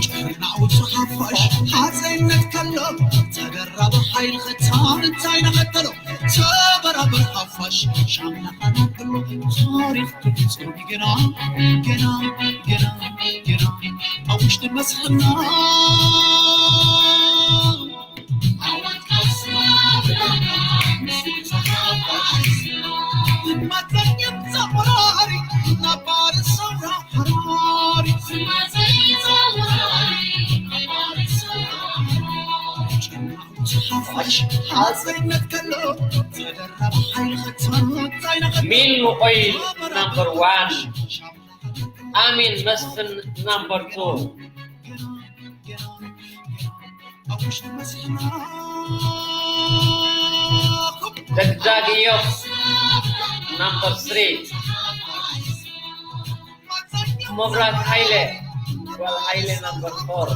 ጭርናው ተሓፋሽ ሓዘይነት ከሎ ተደራቢ ሓይሊ ኸታን እንታይ ነኸተሎ ተበራበር ሓፋሽ ሻምናኻና ከሎ ታሪኽ ክፍጽም ገና ገና ገና ገና ኣብ ውሽጢ መስሕና ሚል ሙቆይል ናምበር ዋን፣ ኣሚን መስፍን ናምበር ቱ። ደግዳግ ኢዮብ ናምበር ስሪ። መብራት ሃይለ ጓል ሃይለ ናምበር ፎር።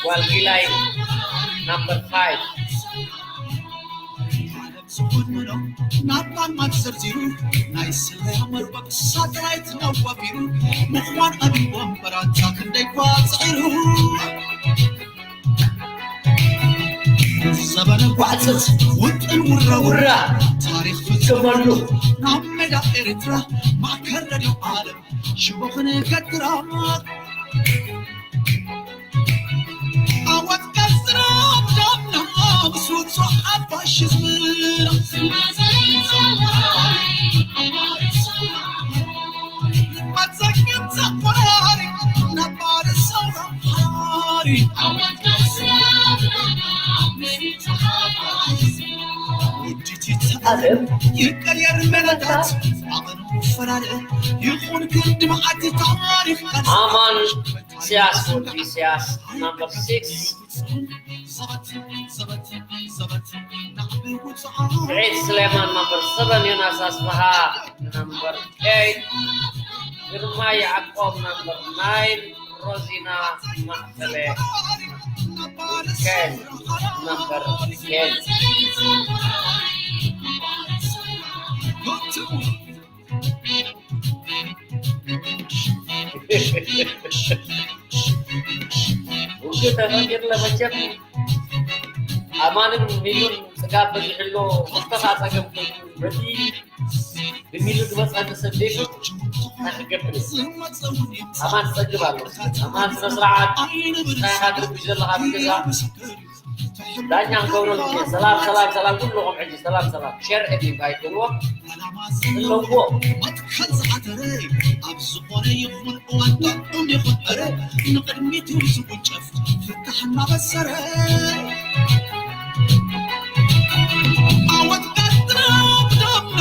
ጓል ጊላይ ናምበር ፋይቭ። ዝኾን ምኖ ናባን ማት ዘርዚሩ ናይ ስለያ መርበብ ሳተላይት ነዋፊሩ ምዃን ኣቢቦም በራታ ክንደይ ኳ ጽዒሩ ዘበነ ጓዕጽጽ ውጥን ውራ ውራ ታሪኽ ፍጽመሉ ናብ ሜዳ ኤርትራ ማእከል ረድዮ ዓለም ሽቦ ክንከትራ ኣወት ቀጽራ ዳምና ምስ ውጹዕ ሓፋሽ ዝምራ ዓለም ይቀየር መለታት ኣቐኑ ፈላለ ይኹን ክንዲ መዓልቲ ታሪኽ ኣማን ኢሳያስ ወዲ ኢሳያስ ናምበር ሲክስ። ስዒድ ስሌማን ናምበር ሰቨን፣ ዮናስ ኣስፍሃ ናምበር ኤይት፣ ግርማ ያዕቆብ ናምበር ናይን፣ ሮዚና ማእከለ ኬን ናምበር ቴን። ውግእ ተፈጢርለ መቸም ኣማንን ሚሉን ጽጋብ በዚሕሎ ክልተ ኸኣ ጸገም ኮይኑ በቲ ብሚሉ ዝመጸኒ ሰብ ዘይፈቱ እንታይ ክገብር እየ? ኣማን ትጸግብ ኣሎ። ኣማን ስነ ስርዓት እንታይ ኢኻ ትርብሽ ዘለኻ ኣብ ገዛ? ዳኛ ክገብረሉ እየ። ሰላም ሰላም ሰላም ኩልኹም ሕጂ ሰላም ሰላም ሸር ኤድ ኢንቫይት በልዎ። ኣለዎ መትከል ዝሓተረ ኣብ ዝኾነ ይኹን እዋን ጠዑም ይኹን ዕረ ንቕድሚት እዩ ዝውንጨፍ ፍታሕ እናበሰረ ዓወት ቀጥና ብዳምና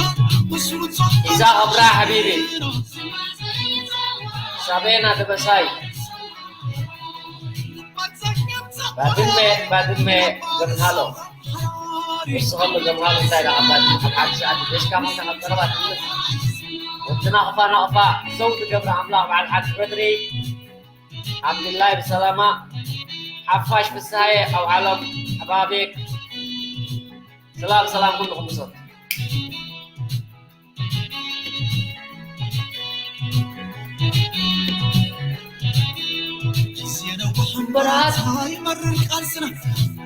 ምስሉ ኢዛ ኸብራ ሓቢቢ ሳቤና ደበሳይ ባድመ ባድመ ገምሃሎ ንስኸም ገምሃሎ እንታይ ደኣ ባድመ ካብ ሓድሽ ኣዲ ደሽካ ሞታ ካብ ቀረባ ትምለስ ወዲ ናቕፋ ናቕፋ ሰው ትገብረ ኣምላኽ በዓል ሓድሽ በድሪ ሓምድላይ ብሰላማ ሓፋሽ ፍስሃየ ኣብ ዓለም ኣባቤክ ሰላም ሰላም ኩልኹም ብሶት ግዜ ነዊሕ እምበራት ኣይመርር ቃልስና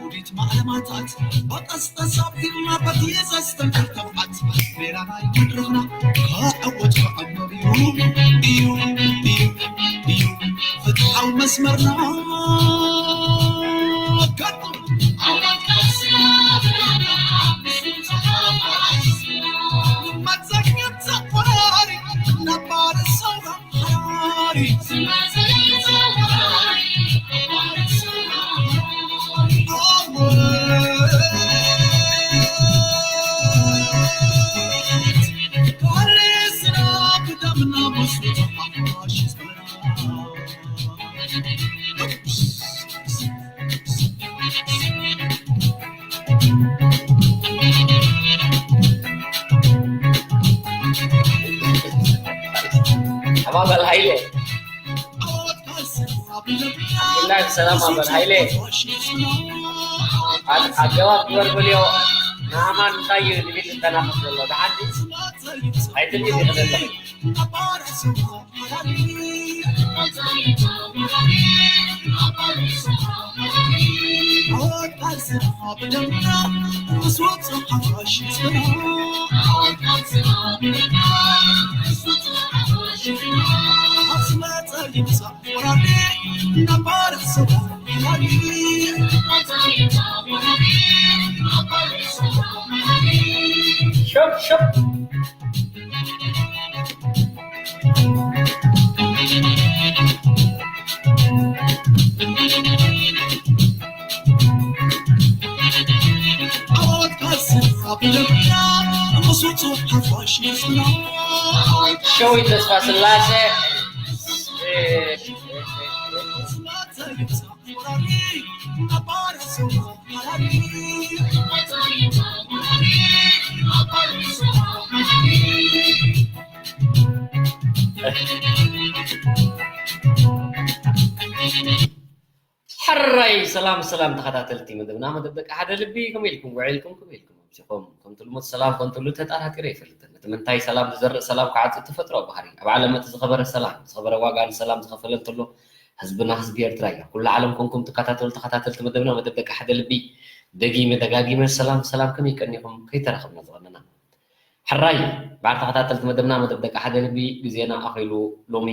ውዲት ማዕለማታት በቀስቀስ ኣቢልና በቲ ዘስተንክር ተብዓት ሜዳ ናይ መድረኽና ክዕወት ክዕመር እዩ እዩ እዩ እዩ ፍትሓዊ መስመርና ኣማበል ሃይለ። ብላይፍ ሰላም ኣበል ሃይለ። ኣገባብ ግበር በልዮ። ንኣማን እንታይ እዩ ንቢል ዝተናፈስ ዘሎ? ደሓን ድዩ? ኣይትልዩ ይኽእል ኣለኹ። ሸብ ሸብ። ሸዊት ተስፋ ስላሴ። ሕራይ ሰላም ሰላም ተኸታተልቲ መደብና፣ መደብ ደቂ ሓደ ልቢ፣ ከመይ ኢልኩም ውዒልኩም? ከመይ ኢልኩም ኣምሲኹም? ከምቲ ልሙድ ሰላም ከንትሉ ተጠራጢረ ኣይፈልጥን። እቲ ምንታይ ሰላም ዝዘርእ ሰላም ክዓጽድ ተፈጥሮ ባህሪ። ኣብ ዓለም እቲ ዝኸበረ ሰላም፣ ዝኸበረ ዋጋ ንሰላም ዝኸፈለ እንተሎ ህዝብና ህዝቢ ኤርትራ እዩ። ኣብ ኩሉ ዓለም ኮንኩም ትከታተሉ ተኸታተልቲ መደብና፣ መደብ ደቂ ሓደ ልቢ፣ ደጊመ ደጋጊመ ሰላም ሰላም፣ ከመይ ቀኒኹም? ከይተራኸብና ዝቐነና። ሕራይ በዓል ተኸታተልቲ መደብና፣ መደብ ደቂ ሓደ ልቢ ግዜና ኣኺሉ። ሎሚ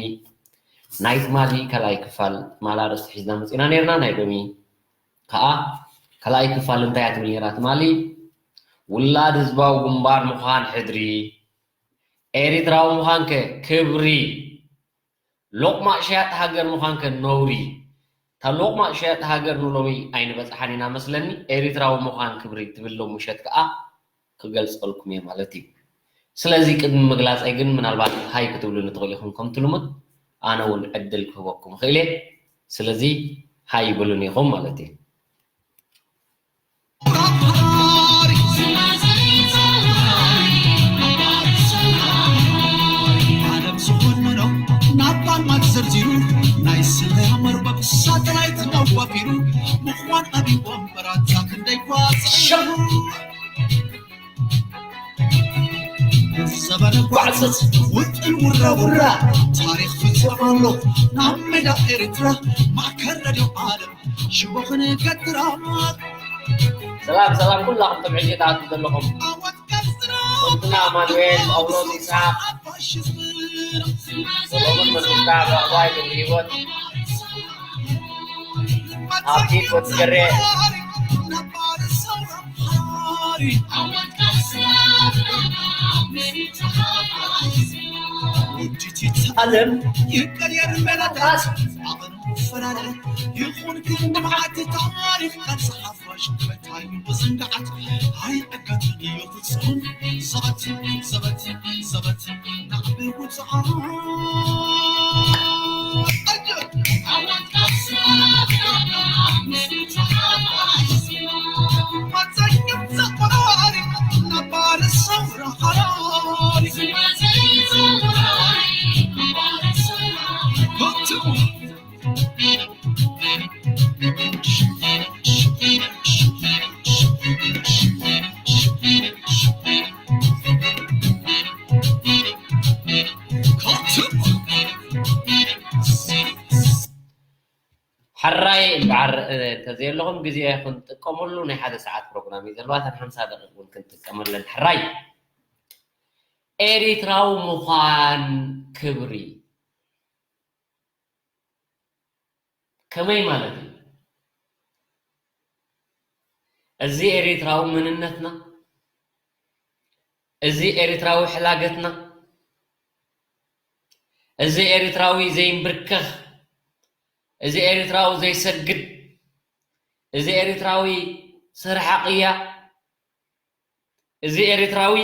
ናይ ትማሊ ካልኣይ ክፋል ትማል ኣርእስቲ ሒዝና መጺና ነይርና። ናይ ሎሚ ከኣ ካልኣይ ክፋል እንታይ እያ ትብል ነይራ ትማሊ? ውላድ ህዝባዊ ግንባር ምዃን ሕድሪ፣ ኤሪትራዊ ምዃንከ ክብሪ፣ ሎቕማቕ ሸያጥ ሃገር ምዃንከ ነውሪ። እታ ሎቕማቕ ሸያጥ ሃገር ንሎሚ ኣይንበጽሓን ኢና መስለኒ። ኤሪትራዊ ምዃን ክብሪ ትብል ሎም ምሸት ከኣ ክገልጸልኩም እየ ማለት እዩ። ስለዚ ቅድሚ ምግላጸይ ግን ምናልባት ሃይ ክትብሉኒ ትኽእሉ ኢኹም ከምቲ ልሙድ፣ ኣነ እውን ዕድል ክህበኩም እኽእል እየ። ስለዚ ሃይ ይብሉኒ ኢኹም ማለት እዩ። ዓለም ዝኾነኖ ናብ ባልማት ዘርዚሩ ናይ ስለያ መርበብ ሳተላይት ነዋፊሩ ምዃን ኣቢቦም በራታ ክንደይ ኳጽ ዘበነ ጓዕጽጽ ውጥን ውራ ውራ ታሪኽ ፍጽም ኣሎ ናብ ሜዳ ኤርትራ ማእከል ረድዮ ዓለም ሽቦኽን ገትራ። ሰላም ሰላም ኩላኹም ከም ሕጂ ትኣትዉ ዘለኹም። ኣወት ቀጽራ ወንድና ኣማኑኤል፣ ጳውሎስ ይስሓቅ፣ ፋሽስት ሰሎሞን መንግስታ፣ ራእዋይ ገብረህይወት፣ ሃብቲ ወዲ ገሬ፣ ዓለም ይቀየር መላታት ኣቐኑ ፈላለ ይኹን ግን ንብዓት ታሪኽ ቃልሲ ሓፋሽ መታዩ ብዝንጋዓት ኣይዕገትን እዩ ፍጹም ዘበት ዘበት ዘበት ናዕቢ ውፅዓ ሕራይ እምበኣር፣ እ፣ እንተዘየለኹም ግዜ ክንጥቀመሉ ናይ ሓደ ሰዓት ፕሮግራም እዩ ዘለዋ፣ እተን ሓምሳ ደቂቕ እውን ክንጥቀመለን። ሕራይ ኤሪትራዊ ምዃን ክብሪ። ከመይ ማለት እዩ? እዚ ኤሪትራዊ መንነትና፣ እዚ ኤሪትራዊ ሕላገትና፣ እዚ ኤሪትራዊ ዘይንብርከኽ፣ እዚ ኤሪትራዊ ዘይሰግድ፣ እዚ ኤሪትራዊ ሰራሒ ቅያ፣ እዚ ኤሪትራዊ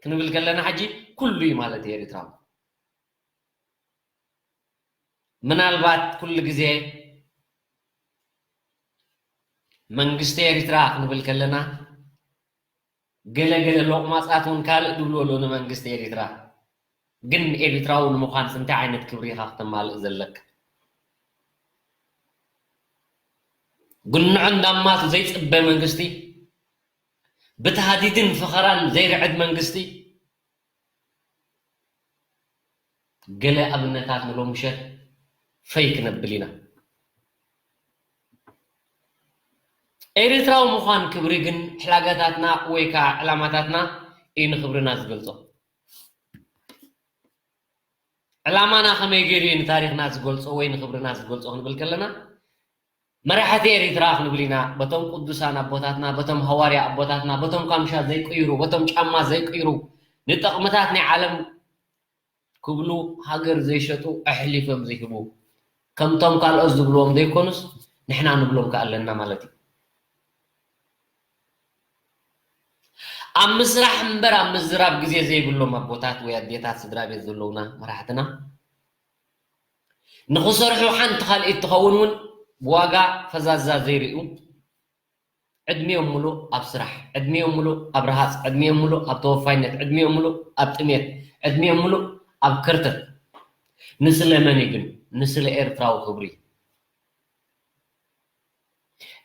ክንብል ከለና ሕጂ ኩሉ እዩ ማለት እዩ ኤሪትራዊ። ምናልባት ኩሉ ግዜ መንግስቲ ኤሪትራ ክንብል ከለና ገለ ገለ ሎቕማጻት እውን ካልእ ድብሉ ኣለዉ ንመንግስቲ ኤሪትራ። ግን ኤርትራዊ ንምዃንስ እንታይ ዓይነት ክብሪ ኢኻ ክተማልእ ዘለካ? ጉንዖ እንዳማቱ ዘይጽበ መንግስቲ፣ ብታህዲድን ፈኸራን ዘይርዕድ መንግስቲ፣ ገለ ኣብነታት ንሎምሸት ፈይ ክነብል ኢና። ኤርትራዊ ምዃን ክብሪ ግን ሕላገታትና ወይ ከዓ ዕላማታትና እዩ ንክብርና ዝገልጾ። ዕላማና ከመይ ገይሩ እዩ ንታሪኽና ዝገልጾ ወይ ንክብርና ዝገልጾ ክንብል ከለና፣ መራሕቲ ኤርትራ ክንብል ኢና። በቶም ቅዱሳን ኣቦታትና፣ በቶም ሃዋርያ ኣቦታትና፣ በቶም ካምሻ ዘይቅይሩ፣ በቶም ጫማ ዘይቅይሩ፣ ንጥቕምታት ናይ ዓለም ክብሉ ሃገር ዘይሸጡ ኣሕሊፎም ዝህቡ፣ ከምቶም ካልኦት ዝብልዎም ዘይኮኑስ፣ ንሕና ንብሎም ከኣ ኣለና ማለት እዩ። ኣብ ምስራሕ እምበር ኣብ ምዝራብ ግዜ ዘይብሎም ኣቦታት ወይ ኣዴታት ስድራ ቤት ዘለዉና መራሕትና፣ ንኽሰርሑ ሓንቲ ካልኢት ትኸውን እውን ብዋጋ ፈዛዛ ዘይርእዩ፣ ዕድሚኦም ሙሉእ ኣብ ስራሕ፣ ዕድሚኦም ሙሉእ ኣብ ረሃጽ፣ ዕድሚኦም ሙሉእ ኣብ ተወፋይነት፣ ዕድሚኦም ሙሉእ ኣብ ጥሜት፣ ዕድሚኦም ሙሉእ ኣብ ከርተት። ንስለ መን እዩ ግን? ንስለ ኤርትራዊ ክብሪ።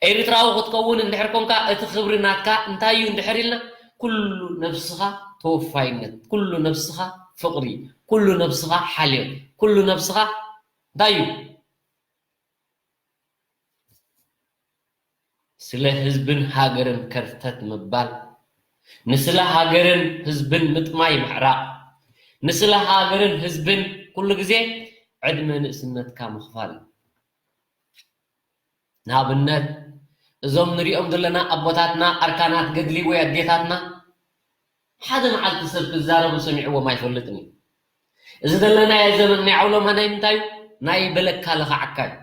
ኤርትራዊ ክትከውን እንድሕር ኮንካ፣ እቲ ክብሪ ናትካ እንታይ እዩ እንድሕር ኢልና፣ ኩሉ ነብስኻ ተወፋይነት፣ ኩሉ ነብስኻ ፍቕሪ፣ ኩሉ ነብስኻ ሓልዮት፣ ኩሉ ነብስኻ እንታይ እዩ? ስለ ህዝብን ሃገርን ከርተት ምባል፣ ንስለ ሃገርን ህዝብን ምጥማይ ምሕራቕ፣ ንስለ ሃገርን ህዝብን ኩሉ ግዜ ዕድመ ንእስነትካ ምኽፋል። ንኣብነት፣ እዞም ንሪኦም ዘለና ኣቦታትና ኣርካናት ገድሊ ወይ ኣዴታትና፣ ሓደ መዓልቲ ሰብ ክዛረቡ ሰሚዕዎም ኣይፈልጥን እዩ። እዚ ዘለናዮ ዘመን ናይ ዓውሎማ ናይ ምንታይ እዩ? ናይ በለካ ለኻዓካ እዩ።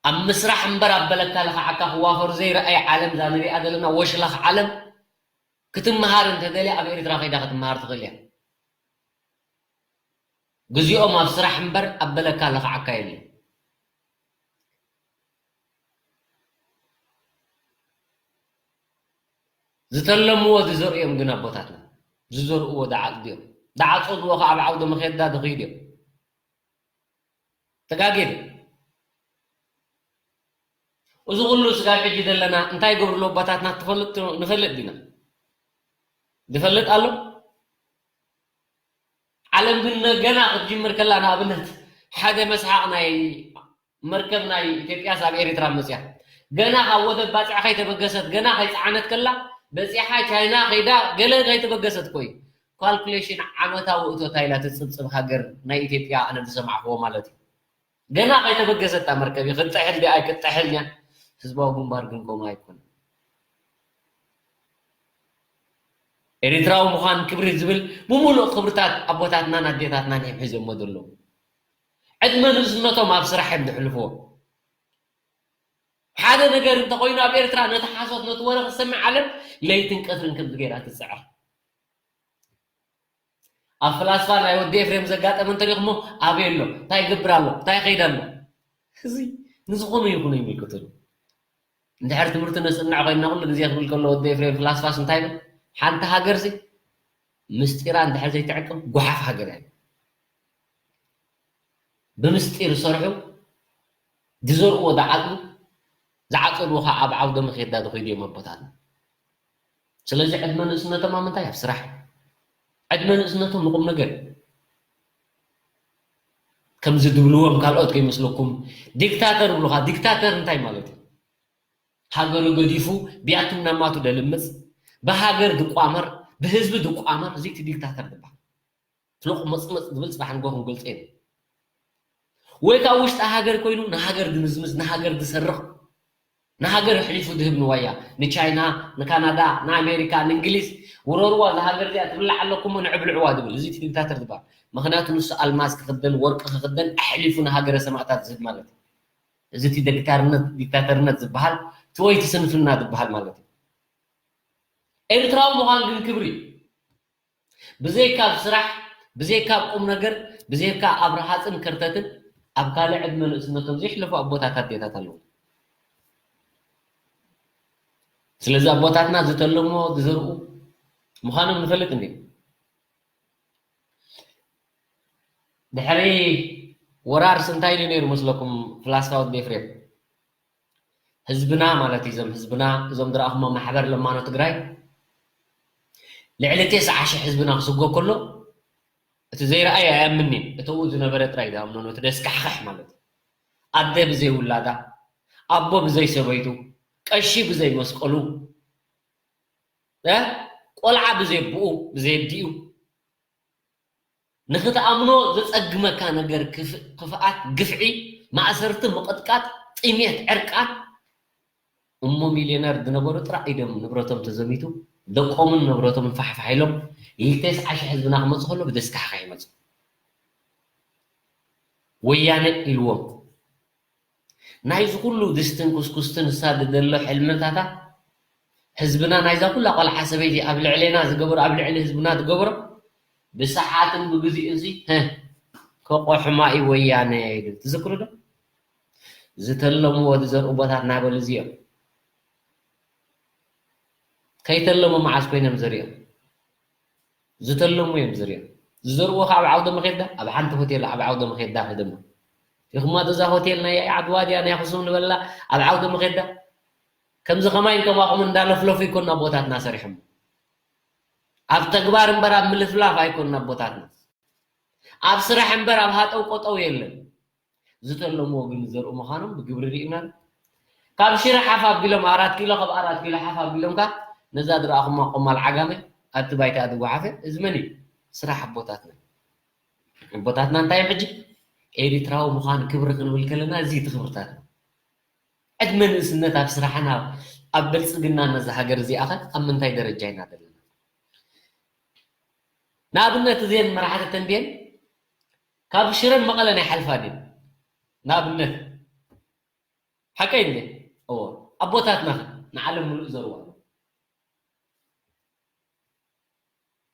ኣብ ምስራሕ እምበር ኣብ በለካ ለኻዓካ ክዋፈሩ ዘይረኣይ ዓለም፣ እዛ ንሪኣ ዘለና ወሽላኽ ዓለም ክትመሃር እንተደልያ ኣብ ኤርትራ ከይዳ ክትመሃር ትኽእል እያ። ግዚኦም ኣብ ስራሕ እምበር ኣብ በለካ ለኻዓካ የለን። ዝተለምዎ ዝዘርእዮም ግን ኣቦታትና ዝዘርእዎ ደዓጽድዮም፣ ደዓጸድዎ ከዓ ኣብ ዓውደ መኼዳ ድኽይድ እዮም። ተጋጌ ድዩ? እዚ ኩሉ ስጋብ ሕጂ ዘለና እንታይ ይገብርሉ ኣቦታትና ትፈልጥ፣ ንፈልጥ ዲና? ዝፈልጥ ኣሎ? ዓለም ግን ገና ክትጅምር ከላ፣ ንኣብነት ሓደ መስሓቕ ናይ መርከብ ናይ ኢትዮጵያስ ኣብ ኤርትራ መጽያ፣ ገና ካብ ወደብ ባጽዕ ከይተበገሰት፣ ገና ከይጸዓነት ከላ በጺሓ ቻይና ከይዳ ገለ ከይተበገሰት እኮ እዩ። ካልኩሌሽን ዓመታዊ እቶታ ኢላ ትጽብጽብ ሃገር ናይ ኢትዮጵያ ኣነ ዝሰማዕክዎ ማለት እዩ። ገና ከይተበገሰት እታ መርከብ እዩ። ክትጥሕል ድያ ኣይክትጥሕል እያ። ህዝባዊ ግንባር ግን ከምኡ ኣይኮነን። ኤርትራዊ ምዃን ክብሪ ዝብል ብምሉእ ክብርታት ኣቦታትናን ኣዴታትናን እዮም ሒዞሞ ዘለዉ። ዕድመ ንእስነቶም ኣብ ስራሕ እዮም ዘሕልፍዎ። ሓደ ነገር እንተኾይኑ ኣብ ኤርትራ ነቲ ሓሶት ነቲ ወረ ክሰምዕ ዓለም ለይትን ቀትርን ከምዚ ገይራ ትጽዕር። ኣብ ፍላስፋ ናይ ወዲ ኤፍሬም ዘጋጠመ እንተሪኹሞ ኣበይ ኣሎ? እንታይ ይገብር ኣሎ? እንታይ ይኸይድ ኣሎ? እዚ ንዝኾነ ይኹን ይምልከተሉ። እንድሕር ትምህርቲ ነጽንዕ ኮይንና ኩሉ ግዜ ክብል ከሎ ወዲ ኤፍሬም ፍላስፋስ እንታይ ይብል? ሓንቲ ሃገርሲ ምስጢራ እንድሕር ዘይትዕቅብ ጓሓፍ ሃገር እያ። ብምስጢር ዝሰርሑ ዝዘርእዎ ዝዓጽዱ ዝዓጸድዎ ከዓ ኣብ ዓውደ መኼዳ ዝኸይዱ እዮም ኣቦታትና። ስለዚ ዕድመ ንእስነቶም ኣብ ምንታይ? ኣብ ስራሕ። ዕድመ ንእስነቶም ንቁም ነገር። ከምዚ ድብልዎም ካልኦት ከይመስለኩም ዲክታተር ይብሉኻ። ዲክታተር እንታይ ማለት እዩ? ሃገሩ ገዲፉ ቢያቱን ናማቱ ደልምጽ፣ ብሃገር ድቋመር፣ ብህዝቢ ድቋመር፣ እዚ እቲ ዲክታተር ዝበሃል። ፍሉቕ መጽመጽ ዝብል ጽባሕ ንግሆ ክንገልጾ ኢና። ወይ ካብ ውሽጢ ሃገር ኮይኑ ንሃገር ድምዝምዝ፣ ንሃገር ድሰርቕ፣ ንሃገር ኣሕሊፉ ድህብ ንዋያ፣ ንቻይና፣ ንካናዳ፣ ንኣሜሪካ፣ ንእንግሊዝ፣ ውረርዋ እዛ ሃገር እዚኣ ትብላዕ ኣለኩሞ ንዕ ብልዕዋ ድብል። እዚ እቲ ዲክታተር ዝበሃል። ምኽንያቱ ንሱ ኣልማዝ ክኽደን ወርቂ ክኽደን ኣሕሊፉ ንሃገረ ሰማእታት ዝህብ ማለት እዩ። እዚ እቲ ዲክታርነት፣ ዲክታተርነት ዝበሃል እቲ ወይ እቲ ስንፍና ዝበሃል ማለት እዩ። ኤርትራዊ ምዃን ግን ክብሪ። ብዘይካ ኣብ ስራሕ፣ ብዘይካ ኣብ ቁም ነገር፣ ብዘይካ ኣብ ረሃፅን ከርተትን ኣብ ካልእ ዕድመ ንእስነቶም ዘሕለፉ ኣቦታት ኣዴታት ኣለዉ። ስለዚ ኣቦታትና ዝተለሞ ዝዘርኡ ምዃኖም ንፈልጥ እንዲ። ድሕሪ ወራርስ እንታይ ኢሉ ነይሩ መስለኩም? ፍላስካ ወዲ ኤፍሬም፣ ህዝብና ማለት እዩ፣ እዞም ህዝብና፣ እዞም ዝረኣኹሞ ማሕበር ለማኖ ትግራይ፣ ልዕሊ ተስዓ ሺሕ ህዝብና ክስጎ ከሎ፣ እቲ ዘይረኣየ ኣያምንን እዩ። እቲ ኣብኡ ዝነበረ ጥራይ ዝኣምኖ፣ ነቲ ደስካሕካሕ ማለት እዩ። ኣደ ብዘይ ውላዳ፣ ኣቦ ብዘይ ሰበይቱ፣ ቀሺ ብዘይ መስቀሉ፣ እ? ቆልዓ ብዘይ ኣቦኡ፣ ብዘይ ኣዲኡ፣ ንኽትኣምኖ ዘጸግመካ ነገር፣ ክፍ-፣ ክፍኣት፣ ግፍዒ፣ ማእሰርቲ፣ ምቕጥቃጥ፣ ጥሜት፣ ዕርቃን። እሞ ሚልዮነር ዝነበሩ ጥራሕ ኢዶም ንብረቶም ተዘሚቱ፣ ደቆምን ንብረቶምን ፋሕፋሕ ኢሎም፣ ተስዓ ሺሕ ህዝብና ክመጽእ ከሎ ብደስካሕካ ይመጽእ። ወያነ ኢልዎም። ናይዚ ኩሉ ድስትን ኩስኩስትን ዝሳደደሎ ሕልምታታ፣ ህዝብና ናይዛ ኩላ ቆልዓ ሰበይቲ ኣብ ልዕሌና ዝገበሮ፣ ኣብ ልዕሊ ህዝብና ዝገበሮ፣ ብሰዓትን ብግዜኡን ሲ፣ ህህ፣ ከቆሕማ እዩ ወያነ ኢሉ። ትዝክሩ ዶ? ዝተለምዎ ዝዘርኡ ቦታት እናበሉ እዚኦም። ከይተለሙ መዓስ ኮይኖም ዘሪኦም? ዝተለሙ እዮም ዘሪኦም። ዝዘርዎ ከዓ ኣብ ዓውደ መኼዳ፣ ኣብ ሓንቲ ሆቴል ኣብ ዓውደ መኼዳ ከደማ። ይኹማ እዛ ሆቴል ናይ ዓድዋ ድያ ናይ ኣኽሱም ንበላ፣ ኣብ ዓውደ መኼዳ። ከምዚ ከማይን ከማኹም እንዳለፍለፉ ይኮኑ ኣቦታትና ሰሪሖም። ኣብ ተግባር እምበር ኣብ ምልፍላፍ ኣይኮኑን ኣቦታትና። ኣብ ስራሕ እምበር ኣብ ሃጠው ቆጠው የለን። ዝተለምዎ ግን ዝዘርኡ ምዃኖም ብግብሪ ርኢና። ካብ ሽረ ሓፍ ኣቢሎም ኣራት ኪሎ፣ ካብ ኣራት ኪሎ ሓፍ ኣቢሎም ከኣ ነዛ ዝረኣኹማ ቆማል ዓጋመ ኣብቲ ባይታ ዝጓሓፈ፣ እዚ መን እዩ? ስራሕ ኣቦታትና። ኣቦታትና እንታይ እዮም ሕጂ? ኤሪትራዊ ምዃን ክብሪ ክንብል ከለና፣ እዚ እቲ ክብርታትና። ዕድመ ንእስነት ኣብ ስራሕና፣ ኣብ ብልጽግና ነዛ ሃገር እዚኣ ኸ ኣብ ምንታይ ደረጃ ኢና ዘለና? ንኣብነት እዘን መራሕቲ ተንቤን ካብ ሽረን መቐለን ኣይሓልፋ ድየን? ንኣብነት ሓቀይ እንዴ? እዎ። ኣቦታትና ኸ ንዓለም ምሉእ ዘርዋ ኣሎ።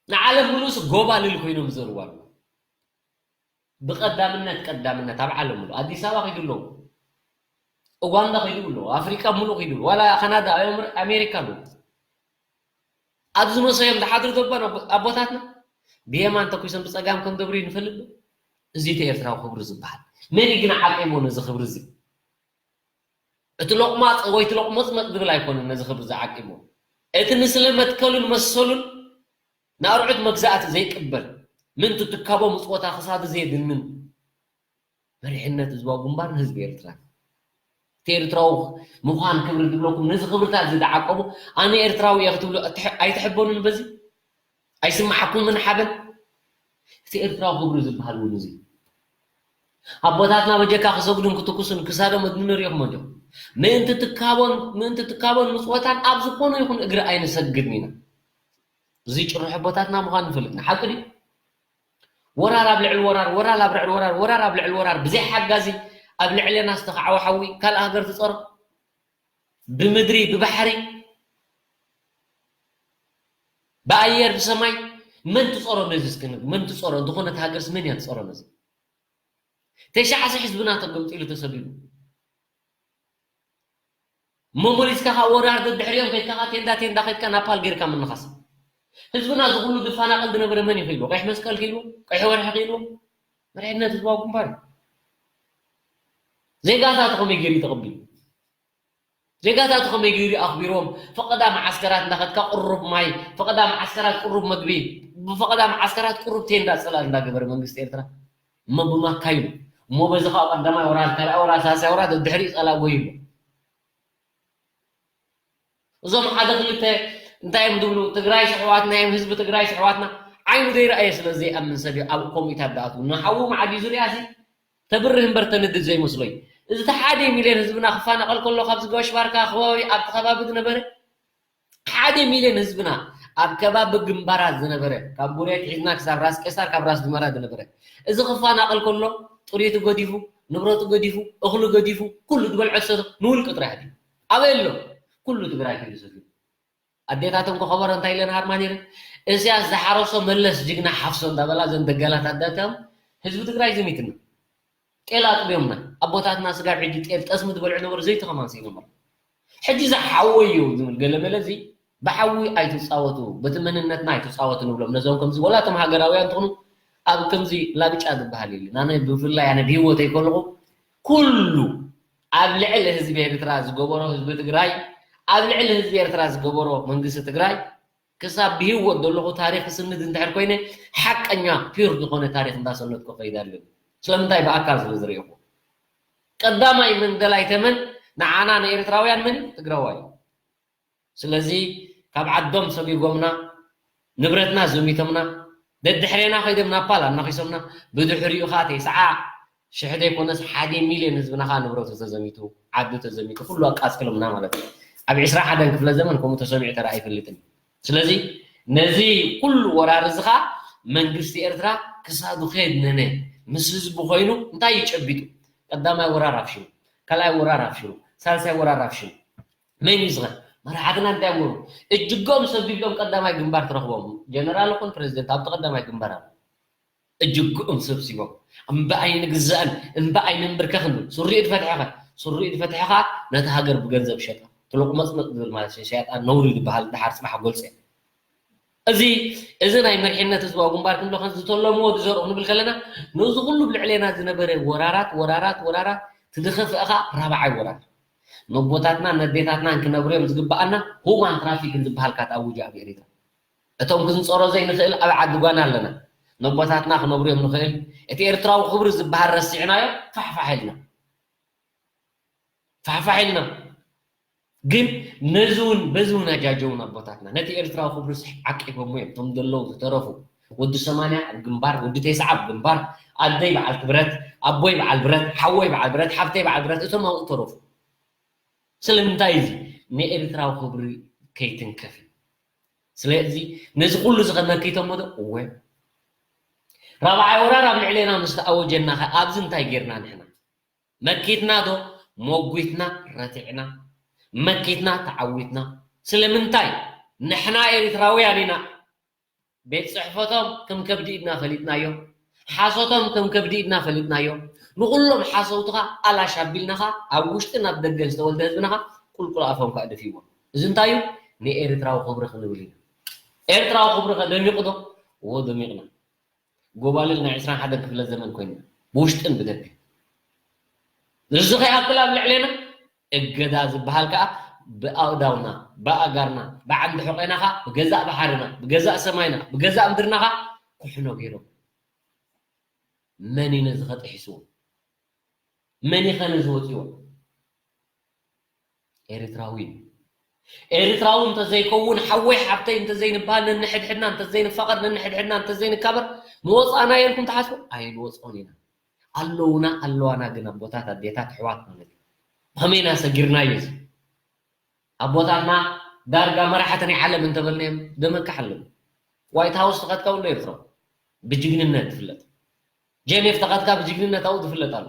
ንዓለም ምሉእስ ጎባልል ኮይኖም ዘርዋ ኣሎ። ብቐዳምነት፣ ቀዳምነት ኣብ ዓለም ምሉእ። ኣዲስ ኣበባ ኸይዱ ኣለዉ። ኡጋንዳ ኸይዱ ኣለዉ። ኣፍሪቃ ምሉእ ኸይዱ ኣለዉ። ዋላ ካናዳ፣ ኣሜ-፣ ኣሜሪካ ኣለዉ። ኣብ ዝመሰዮም ዝሓድሩ ዘባን ኣቦ-፣ ኣቦታትና ብየማን ተኩሶም ብጸጋም ከም ደብሩ ንፈልጥ ዶ? እዚ እቲ ኤርትራዊ ክብሪ ዝበሃል። መን እዩ ግን ዓቂቡ ነዚ ክብሪ እዚ? እቲ ሎቕማጽ ወይ እቲ ሎቕመጽመጽ ዝብል ኣይኮነን ነዚ ክብሪ እዚ ዓቂቡ። እቲ ንስለ መትከሉን መሰሉን ንኣርዑት መግዛእቲ ዘይቅበል፣ ምእንቲ ትካቦ ምጽወታ ክሳዱ ዘየድንን መሪሕነት ህዝባዊ ግንባር ንህዝቢ ኤርትራ። እቲ ኤርትራዊ ምዃን ክብሪ ዝብለኩም ነዚ ክብርታት እዚ ዝዓቀቡ፣ ኣነ ኤርትራዊ እየ ክትብሉ ኣይትሕ-፣ ኣይትሕበኑን በዚ? ኣይስምዓኩምን ሓበን? እቲ ኤርትራዊ ክብሪ ዝበሃል እውን እዚ። ኣቦታትና በጀካ ክሰግዱን ክትኩሱን ክሳዶም ኣድንኑ ርኢኹም ኣለኹም። ምእንቲ ትካቦን፣ ምእንቲ ትካቦን ምጽወታን ኣብ ዝኾነ ይኹን እግሪ ኣይንሰግድን ኢና። እዚ ጭርሖ ኣቦታትና ምዃኑ ንፈልጥ ኢና። ሓቂ ድዩ? ወራር ኣብ ልዕሊ ወራር፣ ወራር ኣብ ልዕሊ ወራር፣ ወራር ኣብ ልዕሊ ወራር፣ ብዘይ ሓጋዚ ኣብ ልዕሌና ዝተኻዕወ ሓዊ ካልእ ሃገር ትጸሮ? ብምድሪ፣ ብባሕሪ፣ ብኣየር፣ ብሰማይ መን ትጸሮ ነዚ እስኪ ንግ-፣ መን ትጸሮ? ዝኾነት ሃገርስ መን እያ ትጸሮ ነዚ? ተሽዓ ሽሕ ህዝብና ተገምጢሉ ተሰዲዱ። መመሊስካ ካብ ወራር ደድሕሪኦም ከይድካ ቴንዳ ቴንዳ ከይድካ ናፓል ጌርካ ምንኻስ። ህዝብና እዚ ኩሉ ዝፈናቐል ዝነበረ መን እዩ ክኢልዎ? ቀይሕ መስቀል ክኢልዎ? ቀይሕ ወርሒ ክኢልዎ? መሪሕነት ህዝባዊ ግንባር እዩ። ዜጋታቱ ከመይ ገይሩ እዩ ተቐቢሉ? ዜጋታቱ ከመይ ገይሩ ኣኽቢርዎም? ፈቐዳ መዓስከራት እንዳኸድካ ቁሩብ ማይ፣ ፈቐዳ መዓስከራት ቁሩብ መግቢ፣ ብፈቐዳ መዓስከራት ቁሩብ ቴንዳ ጽላል እንዳገበረ መንግስቲ ኤርትራ እሞ ብማካይኑ፣ እሞ በዚ ከዓ ቀዳማይ ወራር፣ ካልኣይ ወራር፣ ሳልሳይ ወራር ደድሕሪኡ ጸላኢ ጎይሉ። እዞም ሓደ ክልተ እንታይ እዮም ዝብሉ? ትግራይስ ኣሕዋትና እዮም፣ ህዝቢ ትግራይስ ኣሕዋትና። ዓይኑ ዘይረኣየ ስለ ዘይኣምን ሰብ እዩ ኣብ ኮሚታት ዝኣትዉ። ንሓዉ መዓዲ ዙርያ ሲ ተብርህ እምበር ተንድድ ዘይመስሎ እዩ። እዚ እቲ ሓደ ሚልዮን ህዝብና ክፋናቐል ከሎ ካብዚ ጋሽ ባርካ ከባቢ፣ ኣብቲ ከባቢ ዝነበረ ሓደ ሚልዮን ህዝብና ኣብ ከባቢ ግንባራት ዝነበረ፣ ካብ ቡሬ ኣትሒዝና ክሳብ ራስ ቄሳር፣ ካብ ራስ ዱመራ ዝነበረ፣ እዚ ክፋናቐል ከሎ ጥሪቱ ገዲፉ፣ ንብረቱ ገዲፉ፣ እኽሉ ገዲፉ፣ ኩሉ ዝበልዖ ዝሰትዮ ንውልቂ ጥራሕ ድዩ? ኣበይ ኣሎ? ኩሉ ትግራይ ከይዱ ሰትዩ። ኣዴታተን ከኸበረ እንታይ ኢለን ሃርማ ነይረን? እስያስ ዝሓረሶ መለስ ጅግና ሓፍሶ እንዳበላ እዘን ደጋላት ኣዳታም ህዝቢ ትግራይ ዘሚትና። ጤል ኣጥብዮምና። ኣቦታትና ስጋብ ሕጂ ጤል ጠስሚ ዝበልዑ ነበሩ፣ ዘይቲ ከማን ስኢኖም ኣለዉ። ሕጂ እዚ ሓወይ እዩ ዝብል ገለመለ እዚ ብሓዊ ኣይትጻወቱ፣ በቲ መንነትና ኣይትጻወቱ ንብሎም። ነዞም ከምዚ ወላ እቶም ሃገራውያን ትኹኑ ኣብ ከምዚ ላግጫ ዝበሃል የለን። ኣነ ብፍላይ ኣነ ብህይወተይ ከለኹ ኩሉ ኣብ ልዕሊ ህዝቢ ኤርትራ ዝገበሮ ህዝቢ ትግራይ፣ ኣብ ልዕሊ ህዝቢ ኤርትራ ዝገበሮ መንግስቲ ትግራይ ክሳብ ብህይወት ዘለኹ ታሪኽ ስንድ እንድሕር ኮይነ ሓቀኛ ፒር ዝኾነ ታሪኽ እንዳሰነድኩ ከይድ ኣለኒ። ስለምንታይ ብኣካል ስለ ዝርእኹ። ቀዳማይ መንደላይ ተመን ንዓና ንኤርትራውያን መን እዩ? ትግራዋይ እዩ። ስለዚ ካብ ዓዶም ሰጒጎምና፣ ንብረትና ዘሚቶምና፣ ደድሕሬና ከይዶም ናፓል ኣናኺሶምና፣ ብድሕሪኡ ኸዓ ተስዓ ሽሕ ዘይኮነስ ሓደ ሚልዮን ህዝብና ኸዓ ንብረቱ ተዘሚቱ፣ ዓዱ ተዘሚቱ፣ ኩሉ ኣቃጽሎምና ማለት እዩ። ኣብ ዕስራ ሓደን ክፍለ ዘመን ከምኡ ተሰሚዑ ተራእዩ ኣይፈልጥን እዩ። ስለዚ ነዚ ኩሉ ወራር እዚ ኸዓ መንግስቲ ኤርትራ ክሳዱ ከየድነነ ምስ ህዝቢ ኮይኑ እንታይ እዩ ጨቢጡ? ቀዳማይ ወራር ኣፍሽሉ፣ ካልኣይ ወራር ኣፍሽሉ፣ ሳልሳይ ወራር ኣፍሽሉ። መን እዩ ዝኸ መራሕትና እንታይ እምበሩ እጅጎም ሰቢዶም ቀዳማይ ግንባር ትረኽቦም ጀነራል ይኹን ፕሬዚደንት ኣብቲ ቀዳማይ ግንባር ኣሎ። እጅግኦም ሰብሲቦም እምበኣይ ንግዛእን እምበኣይ ንንብርከኽን ዝብል ሱሪኡ ዝፈትሐኸ ሱሪኡ ዝፈትሐኻ ነቲ ሃገር ብገንዘብ ሸጣ ትሎቕ መፅመፅ ዝብል ማለት ሸያጣ ነውሪ ዝበሃል ድሓር ፅባሕ ጎልፀ እዚ እዚ ናይ መሪሕነት ህዝባዊ ግንባር ክንብሎ ከዚ ዝተለምዎ ዝዘርኡ ክንብል ከለና ነዚ ኩሉ ብልዕሌና ዝነበረ ወራራት ወራራት ወራራት ትድኸፍእኻ ራብዓይ ወራር ነቦታትና ነዴታትናን ክነብርዮም ዝግብኣና ሁማን ትራፊክን ዝበሃል ካት ኣውጅ ኣብ ኤሪትራ እቶም ክንፀሮ ዘይንኽእል ኣብ ዓዲ ጓና ኣለና ነቦታትና ክነብርዮም ንኽእል እቲ ኤርትራዊ ክብሪ ዝበሃል ረሲዕናዮ ፋሕፋሕ ኢልና ፋሕፋሕ ኢልና ግን ነዚ እውን በዚ እውን ኣጃጀውን ኣቦታትና ነቲ ኤርትራዊ ክብርስ ዓቂቦሞ እዮም እቶም ዘለዉ ዝተረፉ ወዲ ሰማንያ ኣብ ግንባር ወዲ ተስዓ ኣብ ግንባር ኣደይ በዓል ክብረት ኣቦይ በዓል ብረት ሓወይ በዓል ብረት ሓፍተይ በዓል ብረት እቶም ኣብኡ ተረፉ ስለምንታይ እዚ ንኤርትራዊ ክብሪ ከይትንከፍ እዩ ስለዚ ነዚ ኩሉ እዚ ከመኪቶሞ ዶ እወ ራብዓይ ወራር ኣብ ልዕሌና ምስ ተኣወጀና ከ ኣብዚ እንታይ ጌርና ንሕና መኪትና ዶ ሞጒትና ረቲዕና መኪትና ተዓዊትና ስለምንታይ ንሕና ኤሪትራውያን ኢና ቤት ጽሕፈቶም ከም ከብዲ ኢድና ፈሊጥናዮ ሓሶቶም ከም ከብዲ ኢድና ፈሊጥናዮ ንኹሎም ሓሰውትኻ ኣላሽ ኣቢልናኻ ኣብ ውሽጥን ኣብ ደገን ዝተወልደ ህዝብናኻ ቁልቁል ኣፎም ከኣ ደፊዎም እዚ እንታይ እዩ ንኤሪትራዊ ክብሪ ክንብል ኢና ኤርትራዊ ክብሪ ከ ደሚቑ ዶ እዎ ደሚቕና ጎባልል ናይ ዕስራን ሓደን ክፍለ ዘመን ኮይንና ብውሽጥን ብደገ እዚ ከይኣክል ኣብ ልዕሌና እገዳ ዝበሃል ከዓ ብኣእዳውና ብኣጋርና ብዓንዲ ሕቆና ከዓ ብገዛእ ባሕርና ብገዛእ ሰማይና ብገዛእ ምድርና ከዓ ኩሕኖ ገይሮም መን እዩ ነዚ ከጥሒስዎ መን ይኸ ነዚ ወፂዎ ኤርትራዊ እዩ ኤርትራዊ እንተዘይከውን ሓወይ ሓብተይ እንተዘይንበሃል ነንሕድሕድና እንተዘይንፋቐር ነንሕድሕድና እንተዘይንካበር ንወፃና የልኩም ትሓስቡ ኣይንወፅኦን ኢና ኣለውና ኣለዋና ግን ኣቦታት ኣዴታት ኣሕዋት ማለት እዩ ከመይና ሰጊርናዮ እዚ ኣቦታትና ዳርጋ መራሕቲ ናይ ዓለም እንተበልናዮም ደመካሕ ኣለዉ ዋይት ሃውስ ተኸትካ ውሎ ኤርትራዊ ብጅግንነት ትፍለጥ ጀኔፍ ተኸትካ ብጅግንነት ኣብኡ ትፍለጥ ኣሎ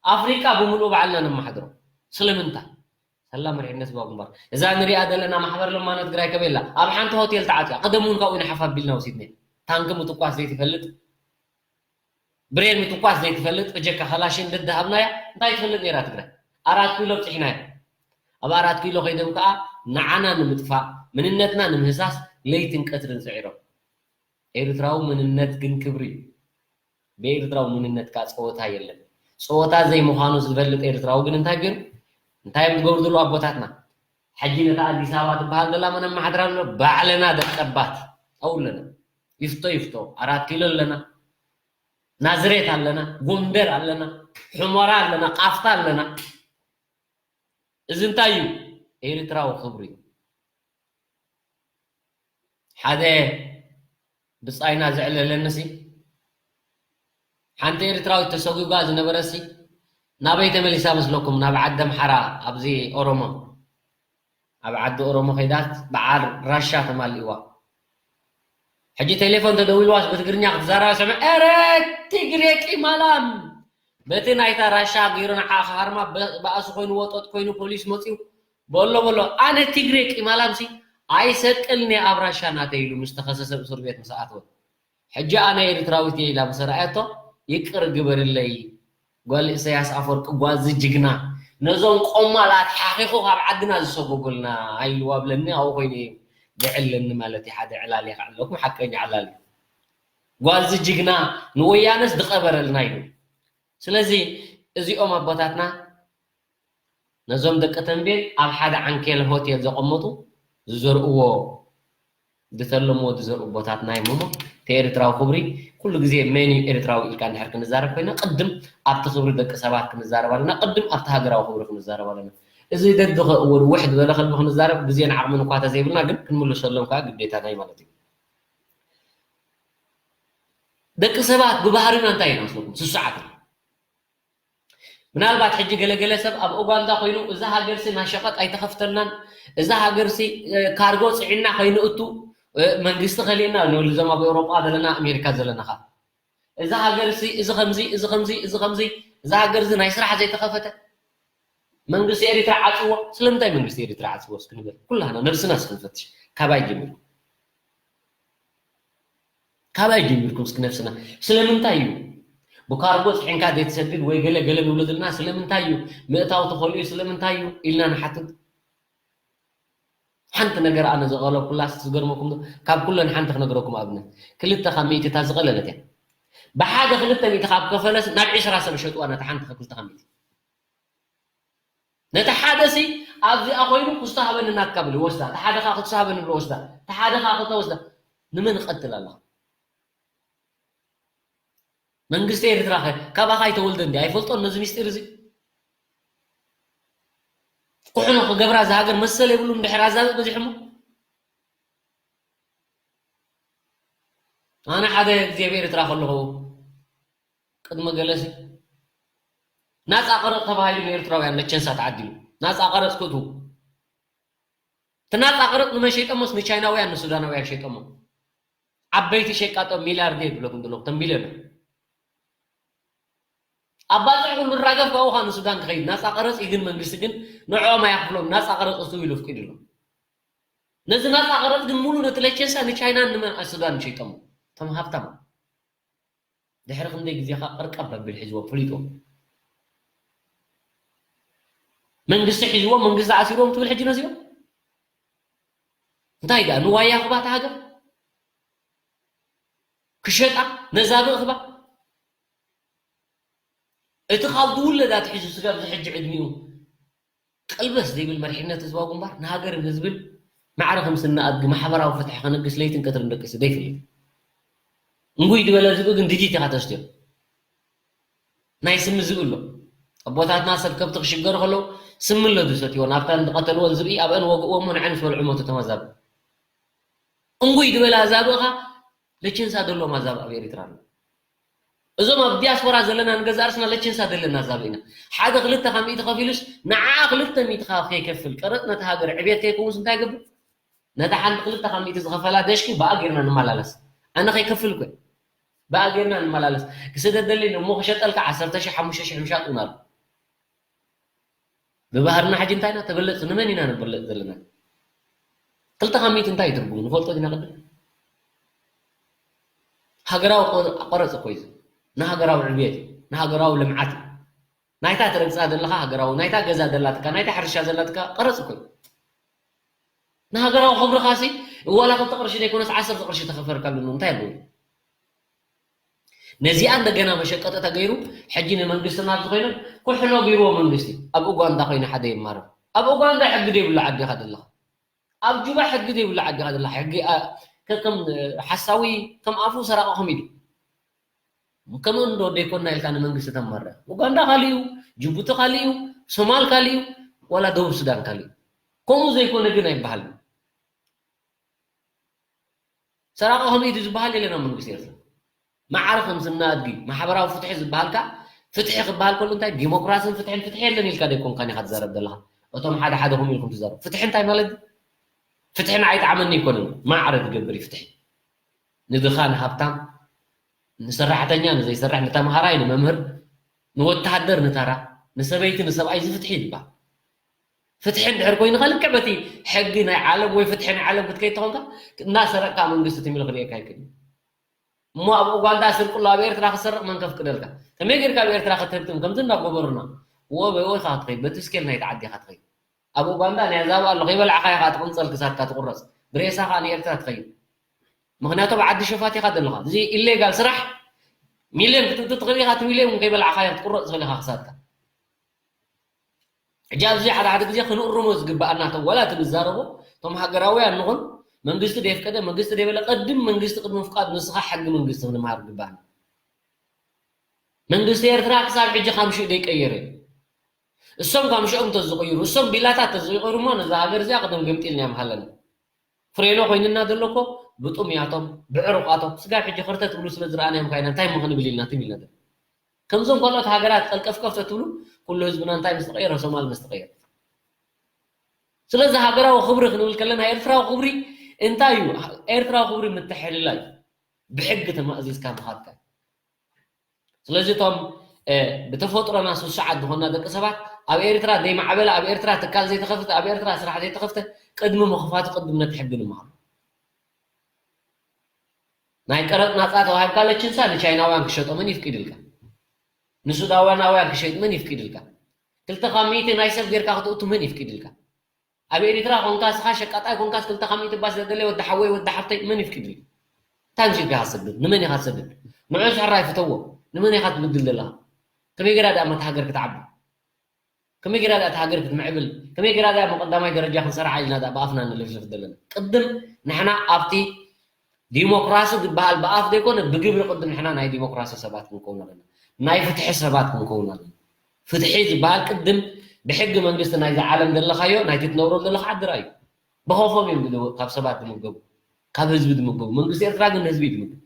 ኣፍሪቃ ብምሉኡ ባዕልና ነማሓድሮ ስለምንታይ ሰላ መሪሕነት ህዝባዊ ግንባር እዛ ንሪኣ ዘለና ማሕበር ለማኖ ትግራይ ከበላ ኣብ ሓንቲ ሆቴል ተዓፅያ ቅደም እውን ካብኡ ንሓፍ ኣቢልና ወሲድና ታንኪ ምትኳስ ዘይትፈልጥ ብሬን ምትኳስ ዘይትፈልጥ ብጀካ ካላሽን ደድሃብናያ እንታይ ትፈልጥ ነይራ ትግራይ ኣራት ኪሎ ኣብፅሕናያ ኣብ ኣራት ኪሎ ከይዶም ከዓ ንዓና ንምጥፋእ ምንነትና ንምህሳስ ለይትን ቀትርን ፅዒሮም ኤርትራዊ መንነት ግን ክብሪ እዩ። ብኤርትራዊ መንነት ከዓ ፀወታ የለን። ፀወታ ዘይምዃኑ ዝፈልጥ ኤርትራዊ ግን እንታይ ገይሩ? እንታይ እዮም ዝገብሩ ዘለዉ ኣቦታትና? ሕጂ ነታ ኣዲስ ኣበባ ትበሃል ዘላ መን ኣመሓድራ ኣሎ? ባዕልና ደቀባት ኣብኡ ኣለና። ይፍቶ ይፍቶ። ኣራት ኪሎ ኣለና፣ ናዝሬት ኣለና፣ ጎንደር ኣለና፣ ሑመራ ኣለና፣ ቃፍታ ኣለና። እዚ እንታይ እዩ? ኤርትራዊ ክብሪ እዩ። ሓደ ብጻይና ዘዕለለንሲ ሓንቲ ኤርትራዊት ተሰጒጓ ዝነበረሲ ናበይ ተመሊሳ መስለኩም? ናብ ዓዲ ኣምሓራ ኣብዚ ኦሮሞ ኣብ ዓዲ ኦሮሞ ከይዳት በዓል ራሻ ተማሊእዋ። ሕጂ ቴሌፎን ተደዊልዋስ ብትግርኛ ክትዛረባ ሰምዕ፣ ኧረ ትግሬ ቂማላም! በቲ ናይታ ራሻ ገይሩ ንዓ ክሃርማ በ- ባእሲ ኮይኑ ወጠጥ ኮይኑ ፖሊስ መጺኡ በሎ በሎ ኣነ ትግሬ ቂማላምሲ ኣይሰቅልንየ ኣብ ራሻ ናተይ ኢሉ ምስ ተኸሰሰ እስር ቤት ምስ ኣተወ ሕጂ ኣነ ኤርትራዊት እየ ኢላ ምስ ኣርኣየቶ ይቅር ግበርለይ ጓል ኢሰያስ ኣፈወርቂ ጓዚ ጅግና ነዞም ቆማላት ሓኺኹ ካብ ዓድና ዝሰጎጎልና ኢልዋ ብለኒ ኣብኡ ኮይኑ እዩ ዘዕለኒ ማለት እዩ ሓደ ዕላል እየ ከዕለኩም ሓቀኛ ዕላል እዩ ጓልዚ ጅግና ንወያነስ ዝቐበረልና ኢሉ። ስለዚ እዚኦም ኣቦታትና ነዞም ደቂ ተንቤን ኣብ ሓደ ዓንኬል ሆቴል ዘቐመጡ ዝዘርእዎ ዝተለምዎ ዝዘርኡ ኣቦታትና እዮም እሞ፣ እቲ ኤርትራዊ ክብሪ ኩሉ ግዜ መን እዩ ኤርትራዊ ኢልካ እንድሕር ክንዛረብ ኮይና፣ ቅድም ኣብቲ ክብሪ ደቂ ሰባት ክንዛረብ ኣለና፣ ቅድም ኣብቲ ሃገራዊ ክብሪ ክንዛረብ ኣለና። እዚ ደድኸ እወ ውሕ ዝበለ ከልቢ ክንዛረብ ግዜን ዓቕምን እኳ ተዘይብልና፣ ግን ክንምልሰሎም ከዓ ግዴታና እዩ ማለት እዩ። ደቂ ሰባት ብባህርና እንታይ ኢና መስለኩም? ስሱዓት ኢና። ምናልባት ሕጂ ገለገለ ሰብ ኣብ ኡጋንዳ ኮይኑ እዛ ሃገርሲ ናይ ሸቐጥ ኣይተኸፍተልናን፣ እዛ ሃገርሲ ካርጎ ፅዒና ከይንእቱ መንግስቲ ከሊእና ንብል። እዞም ኣብ ኤውሮጳ ዘለና ኣሜሪካ ዘለና ኸዓ እዛ ሃገርሲ እዚ ከምዚ እዚ ከምዚ እዚ ከምዚ እዛ ሃገርዚ ናይ ስራሕ ዘይተኸፈተ መንግስቲ ኤሪትራ ዓፅዎ። ስለምንታይ መንግስቲ ኤሪትራ ዓፅዎ እስኪ ንበል ኩላህና ነብስና እስኪ ንፈትሽ። ካባይ ጀሚርኩም ካባይ ጀሚርኩም እስኪ ነብስና ስለምንታይ እዩ ብካርጎ ፅዒንካ ዘይትሰድድ ወይ ገለ ገለ ንብሎ ዘለና ስለምንታይ እዩ ምእታው ተኸልኡ ስለምንታይ እዩ ኢልና ንሓትት። ሓንቲ ነገር ኣነ ዘቐለብኩላ ዝገርመኩም ካብ ኩለን ሓንቲ ክነግረኩም ኣብነት ክልተ ካብ ሚእቲ እታ ዝቐለለት እያ። ብሓደ ክልተ ሚእቲ ካብ ከፈለስ ናብ ዕስራ ሰብ ሸጥዋ ነታ ሓንቲ ክልተ ካብ ሚእቲ ነቲ ሓደ ሲ ኣብዚኣ ኮይኑ ክስቶ ሃበኒ ናትካ ብሊ ወስዳ፣ እቲ ሓደ ከዓ ክስቶ ሃበኒ ብሊ ወስዳ፣ እቲ ሓደ ከዓ ክልተ ወስዳ። ንመን እቐትል ኣለኻ? መንግስቲ ኤርትራ ኸ ካባኻ ኣይተወልደ እንዲ ኣይፈልጦን ነዚ ሚስጢር እዚ? ኩሕኖ ክገብራ እዛ ሃገር መሰል የብሉን ድሕር ኣዛብእ በዚሕሞ ኣነ ሓደ ግዜ ኣብ ኤርትራ ከለኹ ቅድሚ ገለሲ ናፃ ቀረፅ ተባሂሉ ንኤርትራውያን ለቸንሳ ተዓዲሉ ናፃ ቀረፅ ክእትዉ እቲ ናፃ ቀረፅ ንመን ሸይጠሞስ ንቻይናውያን ንሱዳናውያን ሸይጠሞ ዓበይቲ ሸቃጦ ሚሊያርዴር ይብለኩም ዘለኹ ተን ሚሊዮነር ኣብ ባፅዕ ኩሉ ራገፍ ካብኡ ከዓ ንሱዳን ክኸይድ ናፃ ቀረፅ እዩ ግን መንግስቲ ግን ንዕኦም ኣያኽፍሎም ናፃ ቀረፅ እትው ኢሉ ፍቂድሎም ነዚ ናፃ ቀረፅ ግን ሙሉ ነቲ ለቸንሳ ንቻይናን ንመን ሱዳን ሸይጠሞ እቶም ሃብታም ድሕሪ ክንደይ ግዜ ከዓ ቅርቀብ ኣቢሉ ሒዝዎም ፈሊጥዎም መንግስቲ ሒዝዎም መንግስቲ ኣሲርዎም ትብል ሕጂ ነዚኦም እንታይ ደኣ ንዋያ ክባ እታ ሃገር ክሸጣ ነዛብእ ክባ እቲ ካብ ዝውለድ ኣትሒዙ ስጋብ ዝሕጂ ዕድሚኡ ቀልበስ ዘይብል መሪሕነት ህዝባዊ ግንባር ንሃገርን ህዝብን ማዕረ ከም ስኒ ኣድጊ ማሕበራዊ ፍትሒ ከነግስ ለይትን ቀትርን ደቂሱ ዘይፍልጥ እንጉይ ዝበለ ዝብኢ ግን ድዲት ኢኻ ተስትዮ ናይ ስሚ ዝብኢ ኣሎ ኣቦታትና ሰብ ከብቲ ክሽገሩ ከለዉ ስሚ ኣሎ ዝሰትይዎ ናብታ ዝቐተልወን ዝብኢ ኣብአን ወግእዎ እሞ ንዐን ዝበልዑ ሞቱ ተመዛብ እንጉይ ዝበለ ኣዛብእኻ ለችንሳ ደለዎም ኣዛብእ ኣብ ኤሪትራ ኣሎ እዞም ኣብ ዲያስፖራ ዘለና ንገዛ ርስና ለችንሳ ዘለና ኣዛብእ ኢና ሓደ ክልተ ካብ ሚእቲ ከፊሉስ ንዓ ክልተ ሚእቲ ካብ ከይከፍል ቀረጥ ነቲ ሃገር ዕብየት ከይከውንስ እንታይ ይገብር ነታ ሓንቲ ክልተ ካብ ሚእቲ ዝኸፈላ ደሽኪ ብኣ ጌርና ንመላለስ ኣነ ከይከፍል እኮ ብኣ ጌርና ንመላለስ ክስደደለይ እሞ ክሸጠልካ ዓሰርተ ሺሕ ሓሙሽተ ሺሕ ምሻጥ እውን ኣሎ ብባህርና ሕጂ እንታይ ኢና ተበለጽ ንመን ኢና ንበለጽ ዘለና ክልተ ካብ ሚእቲ እንታይ ትርጉሙ ንፈልጦ ዲና ቅድም ሃገራዊ ቆረጽ እኮ እዩ ንሃገራዊ ዕብየት እዩ ንሃገራዊ ልምዓት እዩ ናይታ ትረግጻ ዘለኻ ሃገራዊ ናይታ ገዛ ዘላትካ ናይታ ሕርሻ ዘላትካ ቀረጽ እኮ እዩ ንሃገራዊ ክብርኻሲ ዋላ ክልተ ቅርሺ ዘይኮነስ ዓሰርተ ቅርሺ ተኸፈርካሉ እንታይ ኣለዎ ነዚኣ እንደገና መሸቀጢ ተገይሩ ሕጂ ንመንግስትና ኣብዚ ኮይኖም ኩሕኖ ገይርዎ መንግስቲ ኣብ ኡጋንዳ ኮይኑ ሓደ ይማረር ኣብ ኡጋንዳ ሕጊ ዘይብሉ ዓዲ ኢኻ ዘለኻ ኣብ ጁባ ሕጊ ዘይብሉ ዓዲ ኢኻ ዘለኻ ሕጊ ከከም ሓሳዊ ከም ኣፉ ሰራቂ ከሚዱ ከምኡ እንዶ ደይኮና ኢልካ ንመንግስቲ ተማርር ኡጋንዳ ካሊኡ ጅቡቲ ካሊኡ ሶማል ካሊኡ ዋላ ደቡብ ሱዳን ካሊኡ ከምኡ ዘይኮነ ግን ኣይበሃልን ሰራቂ ከመይ ድዩ ዝበሃል የለን ኣብ መንግስቲ ኤርትራ ማዕረ ከም ዝና ኣድጊ ማሕበራዊ ፍትሒ ዝበሃልካ ፍትሒ ክበሃል ከሎ እንታይ ዲሞክራስን ፍትሕን ፍትሒ የለን ኢልካ ደይኮንካን ኢኻ ትዛረብ ዘለኻ እቶም ሓደ ሓደ ከም ኢልኩም ትዛረብ ፍትሒ እንታይ ማለት ፍትሒ ንዓይ ጣዕመኒ ኣይኮነን ማዕረ ትገብር እዩ ፍትሒ ንድኻ ንሃብታም ንሰራሕተኛ ንዘይሰርሕ ንተምሃራይ ንመምህር ንወተሃደር ንተራ ንሰበይቲ ንሰብኣይ እዚ ፍትሒ ይባል ፍትሒ እንድሕር ኮይኑ ከልክዕ በቲ ሕጊ ናይ ዓለም ወይ ፍትሒ ናይ ዓለም ክትከይድ ተኾንካ እናሰረቅካ መንግስቲ ትሚሉ ክርእየካ ይክእል እሞ ኣብ ኡጋንዳ ስርቂ ኣሎ ኣብ ኤርትራ ክሰርቕ መን ከፍቅደልካ ከመይ ጌርካ ኣብ ኤርትራ ክትህብትም ከምዚ እናጎበሩና ወበይ ወይካ ክትኸይድ በቲ ስኬል ናይቲ ዓዲ ኢኻ ትኸይድ ኣብ ኡጋንዳ ናይ ኣዛብእ ኣሎ ከይበላዕካ ኢኻ ትቕንፀል ክሳድካ ትቁረፅ ብሬሳ ከዓ ንኤርትራ ትኸይድ ምኽንያቱ ኣብ ዓዲ ሸፋት ኢኻ ዘለኻ። እዚ ኢሌጋል ስራሕ ሚልዮን ክትእቱ ትኽእል ኢኻ፣ እቲ ሚልዮን እውን ከይበላዕኻዮ ክትቁረፅ ትኽእል ኢኻ ክሳድካ። ሕጂ ኣብዚ ሓደ ሓደ ግዜ ክንእርሞ ዝግብኣና፣ እቶም ዋላ እቲ ንዛረቦ፣ እቶም ሃገራውያን ንኹን፣ መንግስቲ ደየፍቀደ፣ መንግስቲ ደይበለ፣ ቀድም መንግስቲ ቅድሚ ምፍቃድ ንስኻ ሕጊ መንግስቲ ክንምሃር ዝግብኣና። መንግስቲ ኤርትራ ክሳብ ሕጂ ካብ ሽኡ ደይቀየረ እዩ። እሶም ካብ ሽኦም እንተዝቕይሩ፣ እሶም ቢላታት እንተዝቕይሩ እሞ ነዛ ሃገር እዚኣ ቅድም ገምጢልና እዮም ሃለና። ፍሬኖ ኮይንና ዘሎ እኮ ብጥሙያቶም፣ ብዕሩቓቶም፣ ስጋብ ሕጂ ክርተ ትብሉ ስለ ዝረኣናዮም ካይና እንታይ እሞ ክንብል ኢልና ትም ኢልና ዘለና። ከምዞም ካልኦት ሃገራት ቀልቀፍቀፍ ተትብሉ፣ ኩሉ ህዝብና እንታይ ምስ ተቐየረ? ሶማል ምስ ተቐየረ። ስለዚ ሃገራዊ ክብሪ ክንብል ከለና፣ ኤርትራዊ ክብሪ እንታይ እዩ? ኤርትራዊ ክብሪ ምትሕልላይ፣ ብሕጊ ተማእዚዝካ ምኻድካ። ስለዚ እቶም፣ እ፣ ብተፈጥሮና ስሱዓት ዝኾንና ደቂ ሰባት፣ ኣብ ኤርትራ ዘይማዕበለ፣ ኣብ ኤርትራ ትካል ዘይተኸፍተ፣ ኣብ ኤርትራ ስራሕ ዘይተኸፍተ፣ ቅድሚ ምኽፋቱ ቅድም ነቲ ሕጊ ንምሃሮ። ናይ ቀረጥ ናጻ ተዋሂብካ ለችንሳ ንቻይናውያን ክሸጦ መን ይፍቂድልካ? ንሱዳናውያን ክሸጥ መን ይፍቂድልካ? ክልተ ካብ ሚእቲ ናይ ሰብ ጌርካ ክትእቱ መን ይፍቂድልካ? ኣብ ኤሪትራ ኮንካ፣ ስኻ ሸቃጣይ ኮንካስ፣ ክልተ ካብ ሚእቲ ባስ ዘደለ ወዲ ሓወይ፣ ወዲ ሓፍተይ፣ መን ይፍቅድልካ? እንታይ ምስ ኢልካ ኢኻ ትሰድድ? ንመን ኢኻ ትሰድድ? ንዑ ስሕራ ይፍተዎ። ንመን ኢኻ ትብድል ዘለኻ? ከመይ ጌራ ደኣ መታ ሃገር ክትዓቢ? ከመይ ጌራ ደኣ እታ ሃገር ክትምዕብል? ከመይ ጌራ ደኣ መቐዳማይ ደረጃ ክንሰርዓ ኢልና ደኣ ብኣፍና ንልፍልፍ ዘለና? ቅድም ንሕና ኣብቲ ዲሞክራሲ ዝበሃል ብኣፍ ዘይኮነ ብግብሪ ቅድም ንሕና ናይ ዲሞክራሲ ሰባት ክንከውን ኣለና። ናይ ፍትሒ ሰባት ክንከውን ኣለና። ፍትሒ ዝበሃል ቅድም ብሕጊ መንግስቲ ናይዚ ዓለም ዘለኻዮ፣ ናይቲ ትነብሮ ዘለኻ ዓዲ ርኣዩ። ብኸፎም እዮም ዝልወ-፣ ካብ ሰባት ዝምገቡ፣ ካብ ህዝቢ ዝምገቡ። መንግስቲ ኤርትራ ግን ንህዝቢ እዩ ዝምገብ።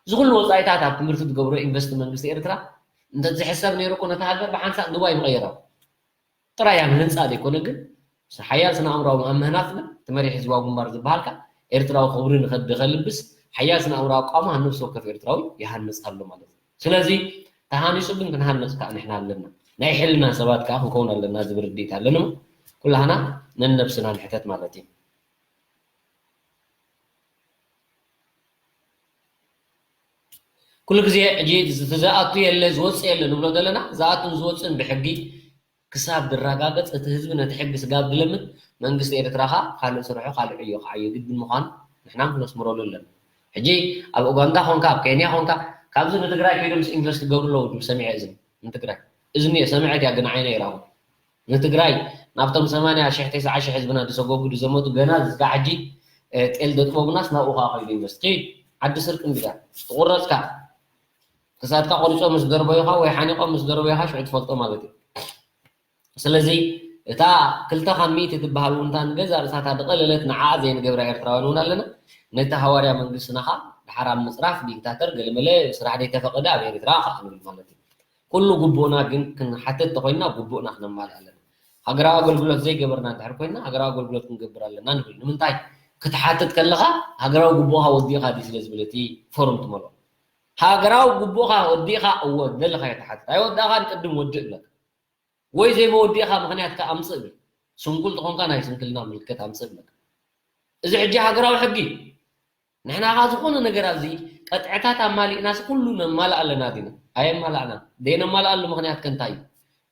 እዚ ኩሉ ወጻኢታት ኣብ ትምህርቲ ዝገብሮ ኢንቨስት መንግስቲ ኤርትራ እንተዝሕሰብ ነይሩ እኮ ነታ ሃገር ብሓንሳእ ዱባይ ምቐየራ። ጥራይ ኣብ ህንጻ ዘይኮነ ግን፣ ሓያል ስነ ኣእምራዊ ኣብ ምህናጽ ግን፣ እቲ መሪሕ ህዝባዊ ግንባር ዝበሃልካ ኤርትራዊ ክብሪ ንኸዲ ከልብስ፣ ሓያል ስነ ኣእምራዊ ኣቃውማ ነፍሲ ወከፍ ኤርትራዊ ይሃንጽ ኣሎ ማለት እዩ። ስለዚ ተሃኒጹ ግን ክንሃንጽ ከኣ ንሕና ኣለና። ናይ ሕልና ሰባት ከኣ ክንከውን ኣለና ዝብል ርድኢት ኣለና። ኩላህና ነነብስና ንሕተት ማለት እዩ። ኩሉ ግዜ ሕጂ እቲ ዝኣቱ የለ፣ ዝወጽእ የለ ንብሎ ዘለና፣ ዝኣቱን ዝወጽእን ብሕጊ ክሳብ ዝረጋገጽ፣ እቲ ህዝቢ ነቲ ሕጊ ስጋብ ዝለምድ፣ መንግስቲ ኤርትራ ኸኣ ካልእ ስርሑ፣ ካልእ ዕዮ ክዓዮ ግድን ምዃኑ ንሕና ክነስምረሉ ኣለና። ሕጂ ኣብ ኡጋንዳ ኾንካ፣ ኣብ ኬንያ ኾንካ፣ ካብዚ ንትግራይ ከይዶም ኢንቨስት ይገብሩ ኣለዉ ዝብል ሰሚዐ፣ እዚ ንትግራይ። እዝኒ እየ ሰሚዐት እያ፣ ግን ዓይነ ይረኣኹ። ንትግራይ ናብቶም ሰማንያ ሽሕ፣ ተስዓ ሽሕ ህዝብና ዝሰጎጉ ዝዘመቱ፣ ገና ዝስጋዕ ሕጂ፣ እ፣ ጤል ዘጥበቡናስ ናብኡ ኸኣ ኸይዱ ኢንቨስት። ኪድ፣ ዓዲ ስርቂ እንዲዳ፣ ትቑረጽካ። ክሳድካ ቆሪጾም ምስ ደርበዩኻ ወይ ሓኒቖም ምስ ደርበዩኻ ሽዑ ትፈልጦ ማለት እዩ። ስለዚ እታ ክልተ ካብ ሚእቲ ትበሃል እውን እታ ንገዛእ ርእሳታ ዝቐለለት ንዓኣ ዘይንገብራ ኤርትራውያን እውን ኣለና። ነቲ ሃዋርያ መንግስትና ኸኣ ድሓር ኣብ ምጽራፍ ዲክታተር ገለመለ ስራሕ ዘይተፈቐደ ኣብ ኤርትራ ኸኣ ንብል ማለት እዩ። ኩሉ ግቡእና ግን ክንሓትት ተኾይንና ግቡእና ክነማልእ ኣለና። ሃገራዊ ኣገልግሎት ዘይገበርና እንድሕር ኮይንና ሃገራዊ ኣገልግሎት ክንገብር ኣለና ንብል። ንምንታይ? ክትሓትት ከለኻ ሃገራዊ ግቡእኻ ወዲእኻ ድዩ ስለ ዝብል እቲ ፎርም ትመልኦ። ሃገራዊ ግቡእኻ ወዲእኻ እወ ደለኻዮ ትሓትት። ኣይወዳእኻን ቅድም ወድእ እብለካ። ወይ ዘይመወዲእኻ ምኽንያትካ ኣምጽእ እብል። ስንኩል ተኾንካ ናይ ስንክልና ምልክት ኣምጽእ እብለካ። እዚ ሕጂ ሃገራዊ ሕጊ እዩ። ንሕና ኸኣ ዝኾነ ነገር ኣብዚ ቀጥዕታት ኣማሊእናስ ኩሉ ነማልእ ኣለና ዲና? ኣየማላእናን። ዘይነማልኣሉ ምኽንያት ከ እንታይ እዩ?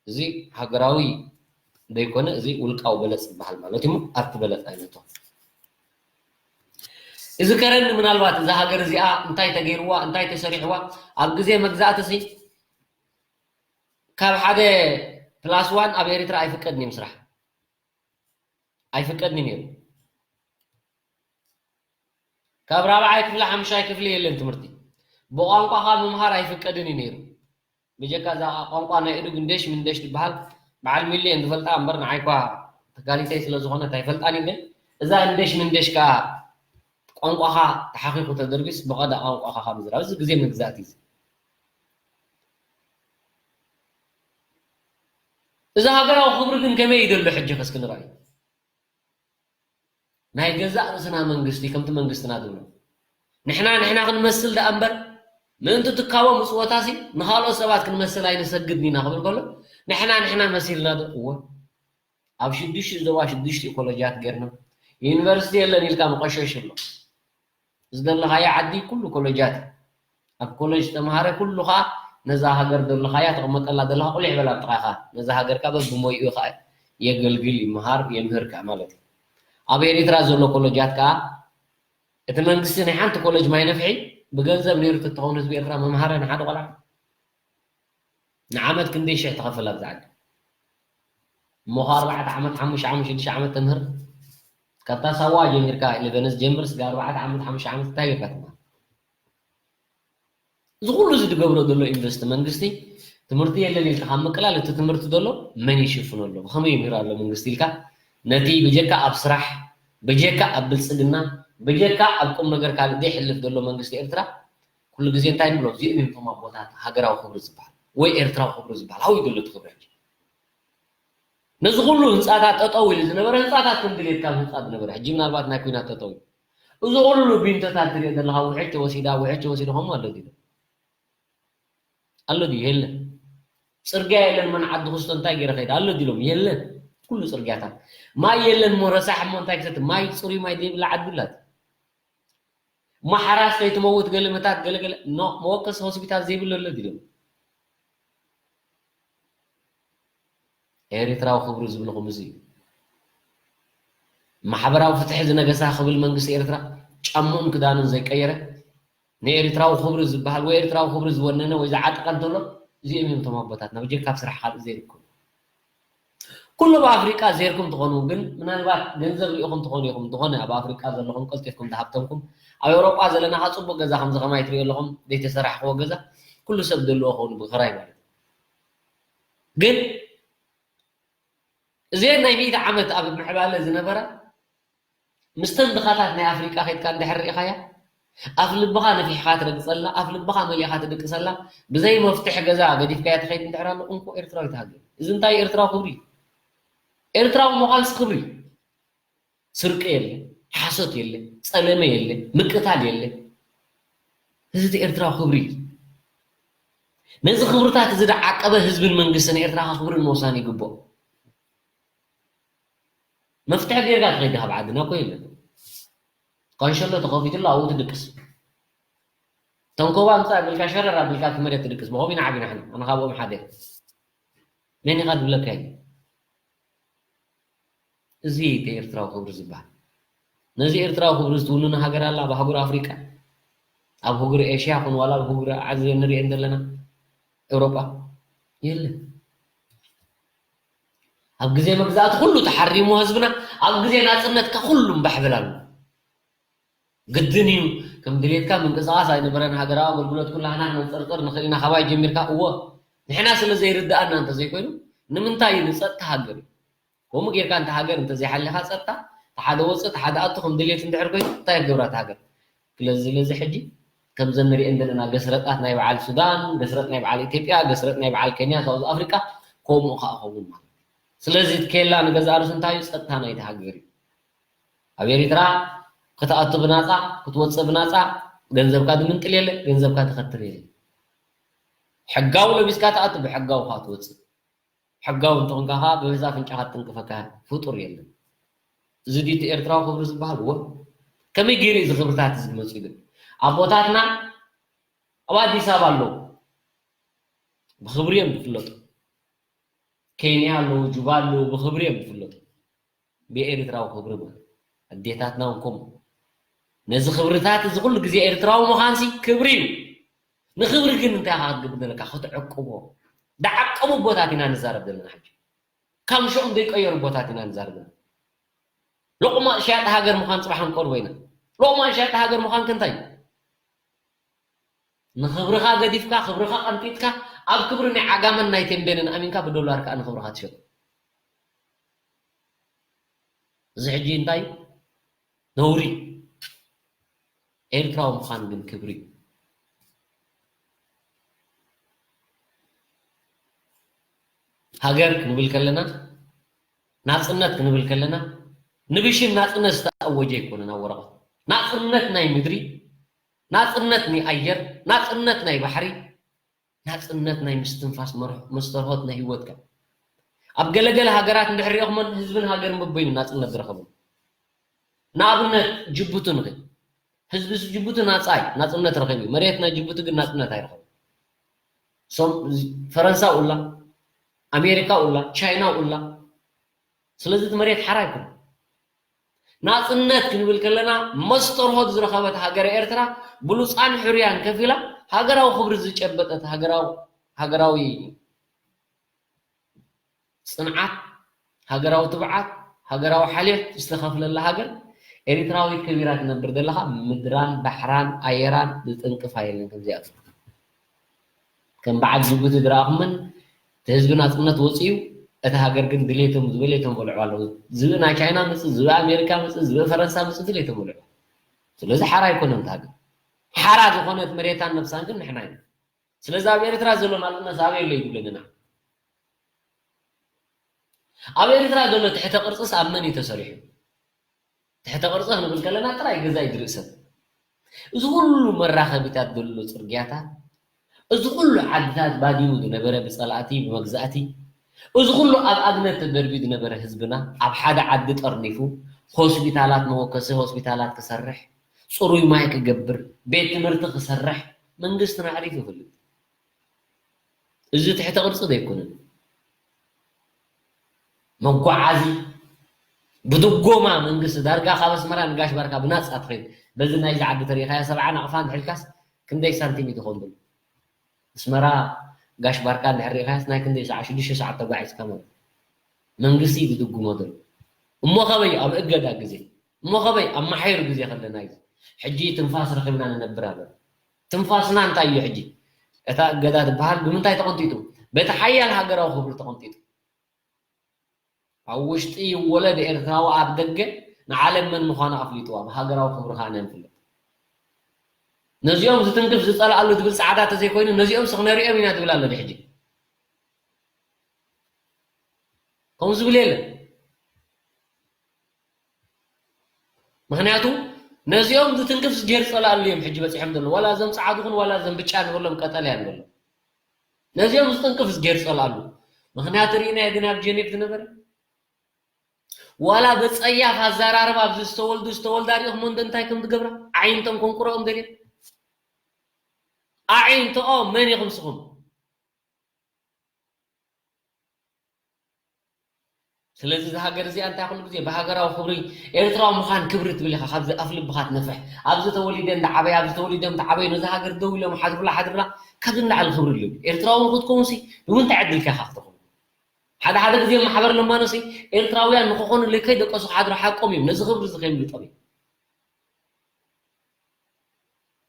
እዚ ሃገራዊ ዘይኮነ፣ እዚ ውልቃዊ በለጽ ዝበሃል ማለት እዩ። ኣብቲ በለጽ ኣይነቶ። እዚ ከረን ምናልባት እዛ ሃገር እዚኣ እንታይ ተገይርዋ፣ እንታይ ተሰሪሕዋ፣ ኣብ ግዜ መግዛእቲ ሲ ካብ ሓደ ፕላስ ዋን ኣብ ኤርትራ ኣይፍቀድን እዩ ምስራሕ። ኣይፍቀድን እዩ ነይሩ። ካብ ራብዓይ ክፍሊ ሓሙሻይ ክፍሊ የለን ትምህርቲ። ብቋንቋኻ ምምሃር ኣይፍቀድን እዩ ነይሩ። ብጀካ እዛ ቋንቋ ናይ እዱግ እንዴሽ ምንዴሽ ትበሃል በዓል ሚሊ እየን ዝፈልጣ እምበር ንዓይ እኳ ተጋሊተይ ስለ ዝኾነት ኣይፈልጣን እዩ። ግን እዛ እንዴሽ ምንዴሽ ከኣ ቋንቋኻ ተሓኺኹ ተደርቢስ ብቐዳ ቋንቋኻ ካብ ምዝራብ እዚ ግዜ መግዛእቲ እዩ። እዚ ሃገራዊ ክብሪ ግን ከመይ እዩ ዘሎ ሕጂ ከስኪ ንርኣዩ። ናይ ገዛእ ርእስና መንግስቲ ከምቲ መንግስትና ዝብሎ ንሕና ንሕና ክንመስል ደኣ እምበር ምእንቲ ትካቦ ምጽወታሲ ንኻልኦት ሰባት ክንመስል ኣይንሰግድን ኢና ክብል ከሎ ንሕና ንሕና መሲልና ዶ? እወ። ኣብ ሽዱሽተ ዞባ ሽዱሽተ ኮለጃት ጌርና ዩኒቨርሲቲ የለን ኢልካ መቐሸሽ ኣሎ። ዝደለኻዮ ዓዲ ኩሉ ኮለጃት እዩ። ኣብ ኮለጅ ተምሃረ ኩሉ ኸኣ ነዛ ሃገር ዘለኻያ ተቐመጠላ ዘለኻ ቁሊሕ በላ ኣብ ጥቓኻ። ነዛ ሃገር ከኣ በብሞይኡ ኸኣ የገልግል፣ ይምሃር፣ የምህር ከኣ ማለት እዩ። ኣብ ኤሪትራ ዘሎ ኮለጃት ከኣ እቲ መንግስቲ ናይ ሓንቲ ኮለጅ ማይ ነፍሒ ብገንዘብ ነይሩ ተትኸውን ህዝቢ ኤርትራ መምሃረ ንሓደ ቆልዓ ንዓመት ክንደይ ሽሕ ትኸፍል ኣብዛ ዓዲ? እሞ ኸ ኣርባዕተ ዓመት ሓሙሽተ ዓመት ሽዱሽተ ዓመት ተምህር? ካብታ ሳዋ ጀሚርካ ኢለቨንስ ጀምር ስጋ ኣርባዕተ ዓመት ሓሙሽተ ዓመት እንታይ ጌርካ ትምህር? እዚ ኩሉ እዚ ዝገብሮ ዘሎ ኢንቨስት መንግስቲ ትምህርቲ የለን ኢልካ ካብ ምቅላል እቲ ትምህርቲ ዘሎ መን ይሽፍኖ ኣሎ ብኸመይ ይምህር ኣሎ መንግስቲ ኢልካ ነቲ ብጀካ ኣብ ስራሕ ብጀካ ኣብ ብልፅግና ብጀካ ኣብ ቁም ነገር ካልእ ዘይሕልፍ ዘሎ መንግስቲ ኤርትራ ኩሉ ግዜ እንታይ ንብሎ እዚኦም እዮም እቶም ኣቦታት ሃገራዊ ክብሪ ዝበሃል ወይ ኤርትራዊ ክብሪ ዝበሃል ኣበይ ዘሎ እቲ ክብሪ ሕጂ ነዚ ኩሉ ህንፃታት ጠጠው ኢሉ ዝነበረ ህንፃታት ከም ድሌትካ ህንፃ ዝነበረ ሕጂ ምናልባት ናይ ኩናት ጠጠው ኢሉ እዚ ኩሉ ቢንቶታት ትሪኦ ዘለካ ውሕጅ ተወሲዳ ውሕጅ ተወሲዱ ከምኡ ኣሎ ድዩ ኣሎ ድዩ የለን ፅርግያ የለን መን ዓዲ ክስቶ እንታይ ገይረ ከይደ ኣሎ ድሎም የለን ኩሉ ፅርግያታት ማይ የለን እሞ ረሳሕ እሞ እንታይ ክሰቲ ማይ ፅሩይ ማይ ዘይብላ ዓዲ ላት ማሓራስ ከይትመውት ገለመታት ገለገለ ኖ መወከሲ ሆስፒታል ዘይብሉ ኣሎ ድሎም ኤሪትራዊ ክብሪ ዝብልኹም እዚ እዩ ማሕበራዊ ፍትሒ ዝነገሳ ክብል መንግስቲ ኤርትራ ጫምኡን ክዳኑን ዘይቀየረ ንኤርትራዊ ክብሪ ዝበሃል ወይ ኤርትራዊ ክብሪ ዝወነነ ወይ ዝዓጠቐ እንተሎ እዚኦም እዮም እቶም ኣቦታትና ብጀካ ኣብ ስራሕ ካልእ ዘይርከቡ ኩሉ ኣብ ኣፍሪቃ ዜርኩም ትኾኑ ግን ምናልባት ገንዘብ ሪኢኹም ትኾኑ ኢኹም ዝኾነ ኣብ ኣፍሪቃ ዘለኹም ቀልጢፍኩም ዝሃብተምኩም ኣብ ኤውሮጳ ዘለና ካ ፅቡቅ ገዛ ከምዚ ከማይ ትሪኦ ኣለኹም ዘይተሰራሕክዎ ገዛ ኩሉ ሰብ ዘለዎ ከውን ብክራይ ማለት ግን እዚአን ናይ ሚእቲ ዓመት ኣብ ምዕባለ ዝነበራ ምስተን ድኻታት ናይ ኣፍሪቃ ከድካ እንድሕር ርኢኻያ ኣፍ ልብኻ ነፊሕኻ ትረግፀላ ኣፍ ልብኻ መሊእኻ ትድቅሰላ ብዘይ መፍትሒ ገዛ ገዲፍካያ ትኸይድ እንድሕር ኣሎ እንኮ ኤርትራዊት ሃገር እዚ እንታይ ኤርትራዊ ክብሪ ኤርትራዊ ምዃንስ ክብሪ ስርቂ የለ ሓሶት የለ ፀለመ የለ ምቅታል የለ እዚ ኤርትራዊ ክብሪ ነዚ ክብርታት እዚ ደዓቀበ ህዝብን መንግስትን ኤርትራ ክብርን ምውሳን ይግብኦ መፍትሒ ጌርካ ትኸይድ ካብ ዓድና እኮ የለን። ካንሸሎ ተኸፊቱላ ኣብኡ ትድቅስ። ተንኮባ ምጻእ ኣቢልካ ሸረር ኣቢልካ እቲ መሬት ትድቅስ። ብኸምኡ ኢና ዓቢና ንሕና። ኣነ ካብኦም ሓደ እየ። መን ኢኻ ዝብለካ የለን። እዚ እቲ ኤርትራዊ ክብሪ ዝበሃል። ነዚ ኤርትራዊ ክብሪ እዚ ትውንኖ ሃገር ኣላ ኣብ ኣህጉር ኣፍሪቃ፣ ኣብ ኣህጉር ኤሽያ ኩን ዋላ ኣብ ኣህጉር ዓዚ ንሪኤን ዘለና ኤውሮጳ የለን። ኣብ ግዜ መግዛእቲ ኩሉ ተሓሪሙ ህዝብና ኣብ ግዜ ናጽነትካ ኩሉ እምባሕብል ኣሎ ግድን እዩ ከም ድሌትካ ምንቅስቃስ ኣይነበረን ሃገራዊ ኣገልግሎት ኩላህና ክነንፀርፅር ንኽእል ኢና ካባይ ጀሚርካ እወ ንሕና ስለ ዘይርድኣና እንተዘይኮይኑ ንምንታይ እዩ ንፀጥታ ሃገር እዩ ከምኡ ጌርካ እንተ ሃገር እንተዘይሓሊኻ ፀጥታ ተሓደ ወፅእ ተሓደ ኣቱ ከም ድሌት እንድሕር ኮይኑ እንታይ ክገብራ እታ ሃገር ስለዚ ስለዚ ሕጂ ከምዘን ንሪኤን ዘለና ገስረጣት ናይ በዓል ሱዳን፣ ገስረጥ ናይ በዓል ኢትዮጵያ፣ ገስረጥ ናይ በዓል ኬንያ፣ ሳውዝ ኣፍሪቃ ከምኡ ከዓ ኸውን ማለት እዩ። ስለዚ እቲ ኬላ ንገዛእ ርእሱ እንታይ እዩ? ፀጥታ ናይቲ ሃገር እዩ። ኣብ ኤሪትራ ክትኣቱ ብናፃ፣ ክትወፅእ ብናፃ፣ ገንዘብካ ዝምንጥል የለ፣ ገንዘብካ ትኸትር የለ። ሕጋዊ ለቢስካ ትኣቱ፣ ብሕጋዊ ከዓ ትወፅእ። ሕጋዊ እንተኾንካ ከዓ ብበዛ ኣፍንጫኻ ትጥንቅፈካ ፍጡር የለን። እዚ ድዩ እቲ ኤርትራዊ ክብሪ ዝበሃል? እወ። ከመይ ገይሩ እዩ እዚ ክብርታት እዚ ዝመፅኡ ግን? ኣቦታትና ኣብ ኣዲስ ኣበባ ኣለዉ። ብኽብሪ እዮም ዝፍለጡ። ኬንያ ኣለዉ፣ ጁባ ኣለዉ፣ ብኽብሪ እዮም ዝፍለጡ። ብኤርትራዊ ክብሪ ማለት ኣዴታትና እውን ከምኡ። ነዚ ክብርታት እዚ ኩሉ ግዜ ኤርትራዊ ምዃንሲ ክብሪ እዩ። ንኽብሪ ግን እንታይ ኢኻ ክትገብር ዘለካ? ክትዕቅቦ። ዝዓቀቡ ኣቦታት ኢና ንዛረብ ዘለና ሕጂ። ካብ ሽኦም ዘይቀየሩ ኣቦታት ኢና ንዛረብ ዘለና። ሎቕማጽ ሸያጢ ሃገር ምዃን ጽባሕ ክንቀርቦ ኢና። ሎቕማጽ ሸያጢ ሃገር ምዃንከ እንታይ እዩ? ንኽብርኻ ገዲፍካ፣ ክብርኻ ቀንጢጥካ፣ ኣብ ክብሪ ናይ ዓጋመን ናይ ቴምቤንን ኣሚንካ ብዶላር ከኣ ንኽብርኻ ትሸጦ። እዚ ሕጂ እንታይ ነውሪ ኤርትራዊ ምዃን ግን ክብሪ እዩ። ሃገር ክንብል ከለና ናጽነት ክንብል ከለና ንብሽም ናጽነት ዝተኣወጀ ኣይኮነን ኣብ ወረቐት ናጽነት ናይ ምድሪ ናጽነት ናይ ኣየር ናጽነት ናይ ባሕሪ ናጽነት ናይ ምስትንፋስ መስተርሆት ናይ ህይወትካ ኣብ ገለገለ ሃገራት እንድሕር ሪኦኽሞን ህዝብን ሃገርን በበይኑ ናጽነት ዝረኸቡ ንኣብነት ጅቡቲ ንኽእል ህዝቢ ጅቡቲ ናጻ እዩ ናጽነት ረኺቡ እዩ መሬት ናይ ጅቡቲ ግን ናጽነት ኣይረኸቡ ፈረንሳ ኡላ ኣሜሪካ ኡላ ቻይና ኡላ ስለዚ እቲ መሬት ሓራ ኣይኮነ ናጽነት ክንብል ከለና መስተርሆት ዝረኸበት ሃገረ ኤርትራ ብሉጻን ሕሩያን ከፊላ ሃገራዊ ክብሪ ዝጨበጠት ሃገራዊ ሃገራዊ ጽንዓት፣ ሃገራዊ ትብዓት፣ ሃገራዊ ሓልዮት ዝተኸፍለላ ሃገር ኤሪትራዊት ከቢራ ትነብር ዘለኻ ምድራን ባሕራን ኣየራን ዝጥንቅፋ የለን። ከምዚኣቱ ከም በዓል ጅቡቲ ዝረኣኹመን እቲ ህዝቢ ናጽነት ወፂኡ እታ ሃገር ግን ድሌቶም ዝበሌቶም በልዑ ኣለዉ። ዝብኢ ናይ ቻይና ምፅእ፣ ዝብኢ ኣሜሪካ ምፅእ፣ ዝብኢ ፈረንሳ ምፅእ ድሌቶም በልዑ። ስለዚ ሓራ ኣይኮነን እታ ሃገር። ሓራ ዝኾነት መሬታን ነብሳን ግን ንሕና ኢና። ስለዚ ኣብ ኤርትራ ዘሎ ናጽነት ኣበይ ኣሎ ይብለንና። ኣብ ኤርትራ ዘሎ ትሕተ ቅርጽስ ኣብ መን እዩ ተሰሪሑ? ትሕተ ቅርጺ ክንብል ከለና ጥራይ ገዛ እዩ ዝርእሰን። እዚ ኩሉ መራኸቢታት ዘሎ ጽርግያታት፣ እዚ ኩሉ ዓድታት ባዲሙ ዝነበረ ብጸላእቲ ብመግዛእቲ፣ እዚ ኩሉ ኣብ ኣግነት ተደርብዩ ዝነበረ ህዝብና ኣብ ሓደ ዓዲ ጠርኒፉ፣ ሆስፒታላት መወከሲ ሆስፒታላት ክሰርሕ፣ ጽሩይ ማይ ክገብር፣ ቤት ትምህርቲ ክሰርሕ መንግስትና ኣዕሪፉ ይፈልጥ። እዚ ትሕተ ቅርጺ ዶ ኣይኮነን? መጓዓዚ ብድጎማ መንግስቲ ዳርጋ ካብ ኣስመራ ንጋሽ ባርካ ብናጻ ትኸይድ። በዚ ናይዚ ዓዲ ተሪኻያ ሰብዓ ናቕፋ እንድሕልካስ ክንደይ ሳንቲም እዩ ትኸውን ዘሎ? ኣስመራ ጋሽ ባርካ እንድሕር ሪኢኻያስ ናይ ክንደይ ሰዓት ሽዱሽተ ሰዓት ተጓዒዝካ ማለት እዩ። መንግስቲ እዩ ዝድጉሞ ዘሎ። እሞ ከበይ ኣብ እገዳ ግዜ እሞ ከበይ ኣብ ማሓዩር ግዜ ከለና እዩ። ሕጂ ትንፋስ ረኺብና ንነብር ኣለና። ትንፋስና እንታይ እዩ ሕጂ? እታ እገዳ ትበሃል ብምንታይ ተቐንጢጡ? በቲ ሓያል ሃገራዊ ክብሪ ተቐንጢጡ። ኣብ ውሽጢ ይወለድ ኤርትራዊ ኣብ ደገ ንዓለም መን ምዃኑ ኣፍሊጥዋ። ብሃገራዊ ክብሪ ከኣ ኢና ንፍለጥ። ነዚኦም ዝትንክፍ ዝጸልኣሉ ዝብል ጻዕዳ ተዘይኮይኑ ነዚኦም ስኽ ነሪኦም ኢና ዝብል ኣሎ ሕጂ። ከምኡ ዝብል የለን። ምኽንያቱ ነዚኦም ዝትንክፍ ዝጌር ጸላሉ እዮም ሕጂ በጺሖም ዘለዉ። ዋላ እዞም ጸዓዱ ኹን ዋላ እዞም ብጫ ንብሎም ቀጠልያ ንብሎም። ነዚኦም ዝትንክፍ ዝጌር ጸላሉ። ምኽንያቱ ርኢናዮ ግን ኣብ ጀኔቭ ዝነበረ። ዋላ ብጸያፍ ኣዘራርባ ኣብዚ ዝተወልዱ ዝተወልዳ ሪኢኹም እንዶ እንታይ ከም ዝገብራ? ዓይንቶም ከንቁረኦም ደልዮም። ኣዒንትኦም መን ኢኹም ስኹም? ስለዚ እዛ ሃገር እዚኣ እንታይ ኩሉ ግዜ ብሃገራዊ ክብሪ ኤርትራዊ ምዃን ክብሪ ትብል ኢኻ። ካብዚ ኣፍ ልብኻ ትነፍሕ። ኣብዚ ተወሊደ እንዳዓበየ፣ ኣብዚ ተወሊዶም እንዳዓበዩ ነዛ ሃገር ደው ኢሎም ሓድሩላ ሓድሩላ ካብዚ ንላዕሊ ክብሪ ኣለዎ። ኤርትራዊ ንክትከውንሲ ብምንታይ ዕድልካ ኢኻ ክትረኽቦ? ሓደ ሓደ ግዜ ማሕበር ለማኖሲ ኤርትራውያን ንክኾኑለይ ከይደቀሱ ክሓድሩ ሓቆም እዮም። ነዚ ክብሪ እዚ ከየምልጦም እዮም።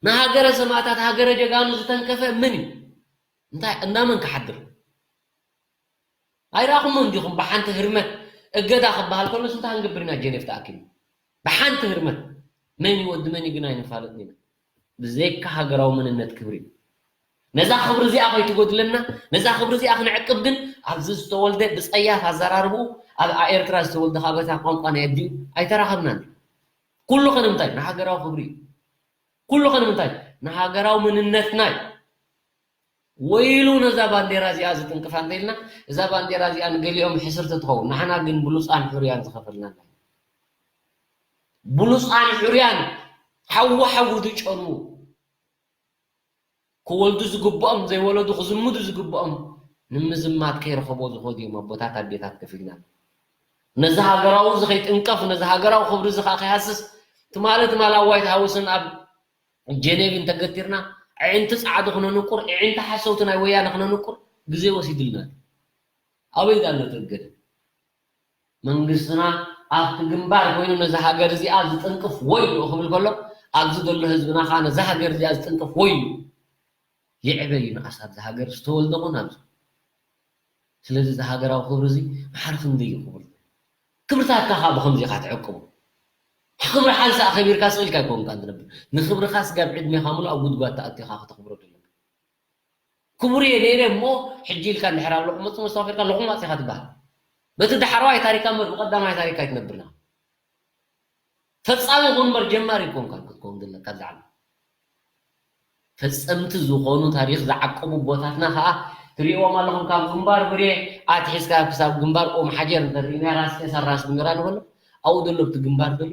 ንሃገረ ሰማእታት ሃገረ ጀጋኑ ዝተንከፈ መን እዩ? እንታይ እንዳመን ክሓድር? ኣይረኣኹሞ እንዲኹም ብሓንቲ ህርመት እገዳ ክበሃል ከሎስ እንታይ ክንገብር ኢና ጀኔቭ ተኣኪብና? ብሓንቲ ህርመት መን እዩ ወዲ መን እዩ ግን ኣይንፋለጥን ኢና። ብዘይካ ሃገራዊ መንነት ክብሪ እዩ። ነዛ ክብሪ እዚኣ ከይትጎድለና፣ ነዛ ክብሪ እዚኣ ክንዕቅብ ግን ኣብዚ ዝተወልደ ብጸያፍ ኣዘራርብኡ ኣብ ኤርትራ ዝተወልደ ካብ በታ ቋንቋ ናይ ኣዲኡ ኣይተራኸብናን። ኩሉ ከ ንምንታይ? ንሃገራዊ ክብሪ እዩ። ኩሉ ከ ንምንታይ? ንሃገራዊ መንነትና እዩ። ወይሉ ነዛ ባንዴራ እዚኣ ዝጥንቅፋ እንተኢልና፣ እዛ ባንዴራ እዚኣ ንገሊኦም ሕስርቲ ትኸውን፣ ንሓና ግን ብሉጻን ሕሩያን ዝኸፈልናላ። ብሉጻን ሕሩያን ሓዊ ሓዊ ዝጨኑ ክወልዱ ዝግብኦም ዘይወለዱ ክዝምዱ ዝግብኦም ንምዝማት ከይረኸቦ ዝኸዱ እዮም ኣቦታት ኣዴታት ከፊልና። ነዚ ሃገራዊ እዚ ከይጥንቀፍ ነዚ ሃገራዊ ክብሪ እዚ ከዓ ከይሃስስ ትማሊ ትማሊ ኣብ ዋይት ሃውስን ኣብ ጀኔቭን ተገቲርና ኣዒንቲ ፃዕዲ ክነንቁር ኣዒንቲ ሓሰውቲ ናይ ወያነ ክነንቁር ግዜ ወሲድልና። ኣበይ ዳ ኣሎ እቲ እገዳ? መንግስትና ኣብቲ ግንባር ኮይኑ ነዛ ሃገር እዚኣ ዝጥንቅፍ ወዮ ክብል ከሎ ኣብዚ ዘሎ ህዝብና ከዓ ነዛ ሃገር እዚኣ ዝጥንቅፍ ወዮ ይዕበ እዩ ንኣስ ኣብዚ ሃገር ዝተወልደ ኮን ኣብዚ። ስለዚ እዚ ሃገራዊ ክብሪ እዚ ማዕረ ክንደይ እዩ ክቡር? ክብርታትካ ከዓ ብከምዚ ኢካ ትዕቅቦ። ክብሪ ሓንሳ ኣኸቢርካ ስቕ ኢልካ ኣይኮንካ ትነብር። ንክብርካ ስጋብ ዕድሜካ ሙሉእ ኣብ ጉድጓድ ተኣቲኻ ከተኽብሮ ዘለካ። ክቡር እየ ነይረ እሞ ሕጂ ኢልካ እንድሕር ኣብ ሎቕመጽ መስተዋፊርካ ሎቕማጽ ኢኻ ትበሃል። በቲ ዳሕረዋይ ታሪካ እምበር ብቐዳማይ ታሪካ ኣይትነብርና። ፈጻሚ ኩን እምበር ጀማሪ ኣይኮንካን ክትከውን ዘለካ ኣብዚ ዓለም። ፈጸምቲ ዝኾኑ ታሪኽ ዝዓቀቡ ኣቦታትና ከኣ ትርእይዎም ኣለኹም። ካብ ግንባር ብሬ ኣትሒዝካ ክሳብ ግንባር ኦም ሓጀር እንተርኢና ራስ ቄሳር ራስ ግንበራ ንበሎ ኣብኡ ዘሎ ኣብቲ ግንባር ዘሎ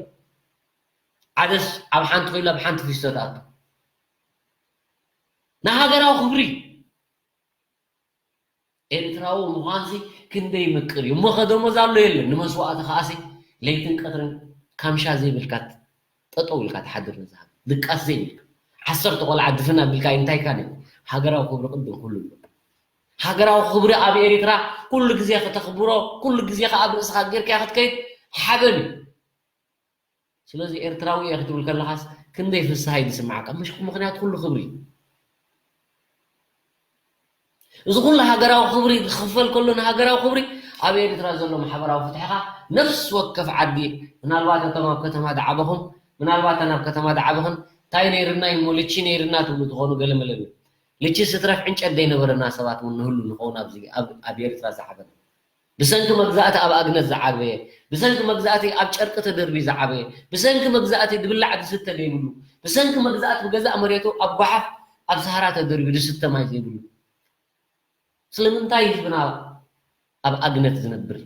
ዓደስ ኣብ ሓንቲ ኮይሉ ኣብ ሓንቲ ፊስቶ ተኣቱ። ንሃገራዊ ክብሪ ኤርትራዊ ምዃንሲ ክንደይ ምቅር እዩ እሞ ከ ደሞዝ ኣሎ የለን ንመስዋእቲ ከኣሲ ለይትን ቀትርን ካምሻ ዘይብልካ፣ ጠጠው ኢልካ ትሓድር ነዛ ሃገር። ድቃስ ዘይብልካ። ዓሰርተ ቆልዓ ድፍን ኣቢልካ እንታይ ካን? ሃገራዊ ክብሪ ቅድም ኩሉ ኣሎ። ሃገራዊ ክብሪ ኣብ ኤሪትራ ኩሉ ግዜ ከተኽብሮ፣ ኩሉ ግዜ ከኣ ኣብ ርእስኻ ጌርካ ክትከይድ ሓበን እዩ። ስለዚ ኤርትራዊ እየ ክትብል ከለኻስ ክንደይ ፍስሃ እዩ ዝስምዓካ። ምሽ-፣ ምኽንያቱ ኩሉ ክብሪ እዩ። እዚ ኩሉ ሃገራዊ ክብሪ ክኽፈል ከሎ ንሃገራዊ ክብሪ ኣብ ኤርትራ ዘሎ ማሕበራዊ ፍትሕኻ ነፍሲ ወከፍ ዓዲ፣ ምናልባት እቶም ኣብ ከተማ ዝዓበኹም፣ ምናልባት ኣነ ኣብ ከተማ ዝዓበኽን፣ እንታይ ነይርና እዩ እሞ ልቺ ነይርና ትብሉ ትኾኑ ገለ መለ። ልቺ ስትረፍ ዕንጨት ዘይነበረና ሰባት እውን ንህሉ ንኸውን ኣብዚ ኣብ፣ ኣብ ኤርትራ ዝዓበና። ብሰንኪ መግዛእቲ ኣብ ኣግነት ዝዓበየ፣ ብሰንኪ መግዛእቲ ኣብ ጨርቂ ተደርቢ ዝዓበየ፣ ብሰንኪ መግዛእቲ ዝብላዕ ዝስተ ዘይብሉ፣ ብሰንኪ መግዛእቲ ብገዛእ መሬቱ ኣብ ጓሓፍ ኣብ ሰሃራ ተደርቢ ዝስተ ማይ ዘይብሉ። ስለምንታይ ህዝብና ኣብ ኣግነት ዝነብር?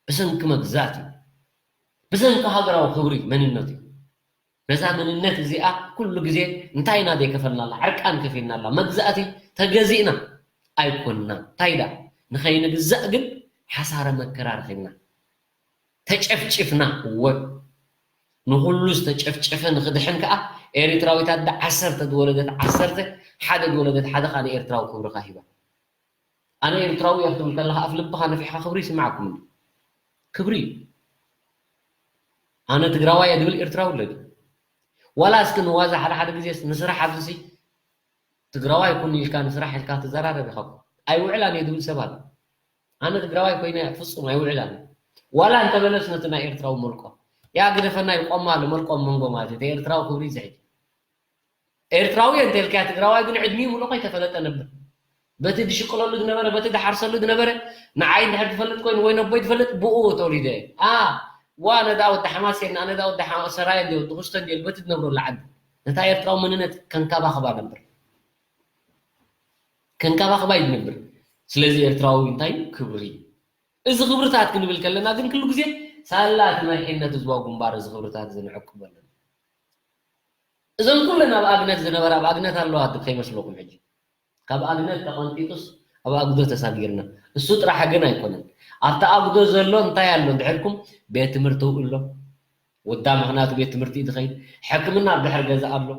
ብሰንኪ መግዛእቲ፣ ብሰንኪ ሃገራዊ ክብሪ መንነቱ። ነዛ መንነት እዚኣ ኩሉ ግዜ እንታይ ኢና ዘይከፈልናላ? ዕርቃን ከፊልናላ። መግዛእቲ ተገዚእና ኣይኮንና። እንታይ ደኣ ንኸይንግዛእ ግን ሓሳረ መከራ ረኺብና። ተጨፍጭፍና። እወ፣ ንኹሉ ዝተጨፍጨፈ ንኽድሕን ከኣ ኤሪትራዊት ኣደ ዓሰርተ ዝወለደት ዓሰርተ፣ ሓደ ዝወለደት ሓደ ከኣ ንኤርትራዊ ክብርኻ ሂባ። ኣነ ኤርትራዊ እየ ክትብል ከለኻ ኣፍ ልብኻ ነፊሕካ ክብሪ ይስምዓኩም እንዲ? ክብሪ እዩ። ኣነ ትግራዋይ እየ ዝብል ኤርትራዊ ኣሎ ድዩ? ዋላ እስኪ ንዋዛ ሓደ ሓደ ግዜ ንስራሕ ኣብዚ ሲ ትግራዋይ ኩን ኢልካ ንስራሕ ኢልካ ትዘራረብ ኢኻ እኮ። ኣይውዕላን እየ ዝብል ሰብ ኣሎ። ኣነ ትግራዋይ ኮይነ ፍጹም ኣይውዕላን እየ። ዋላ እንተበለስ ነቲ ናይ ኤርትራዊ መልቆ። ያ ግደፈና ይቆማ ኣሎ መልቆም መንጎ ማለት እዩ። እቲ ኤርትራዊ ክብሪ እዩ ዝሕጂ። ኤርትራዊ እየ እንተልካያ ትግራዋይ ግን ዕድሚኡ ሙሉእ ከይተፈለጠ ነብር። በቲ ዝሽቅለሉ ዝነበረ፣ በቲ ዝሓርሰሉ ዝነበረ፣ ንዓይ እንድሕር ትፈልጥ ኮይኑ ወይ ነቦይ ትፈልጥ ብኡ ተወሊደ። ኣ፣ ዋ ነዳ ወዲ ሓማሴን፣ ኣ፣ ነዳ ወዲ ሓ-፣ ሰራየ እንዲ ወዲ ኩስቶ እንዲ በቲ ትነብረሉ ዓዲ። ነታ ኤርትራዊ መንነት ከንካባኽባ ነብር። ከንካባኽባ እዩ ዝነብር። ስለዚ ኤርትራዊ እንታይ እዩ? ክብሪ። እዚ ክብርታት ክንብል ከለና ግን ኩሉ ግዜ ሳላ እቲ መሪሕነት ህዝባዊ ግንባር እዚ ክብርታት እዚ ንዕቅቦ ኣለና። እዘን ኩለን ኣብ ኣግነት ዝነበራ ኣብ ኣግነት ኣለዋ ከይመስለኩም ሕጂ። ካብ ኣግነት ተቐንጢጡስ ኣብ ኣጉዶ ተሳጊርና። እሱ ጥራሕ ግን ኣይኮነን። ኣብቲ ኣጉዶ ዘሎ እንታይ ኣሎ እንድሕርኩም ቤት ትምህርቲ ኣሎ። ወዳ ምኽንያቱ ቤት ትምህርቲ እዩ ዝኸይድ። ሕክምና ኣብ ድሕር ገዛ ኣሎ።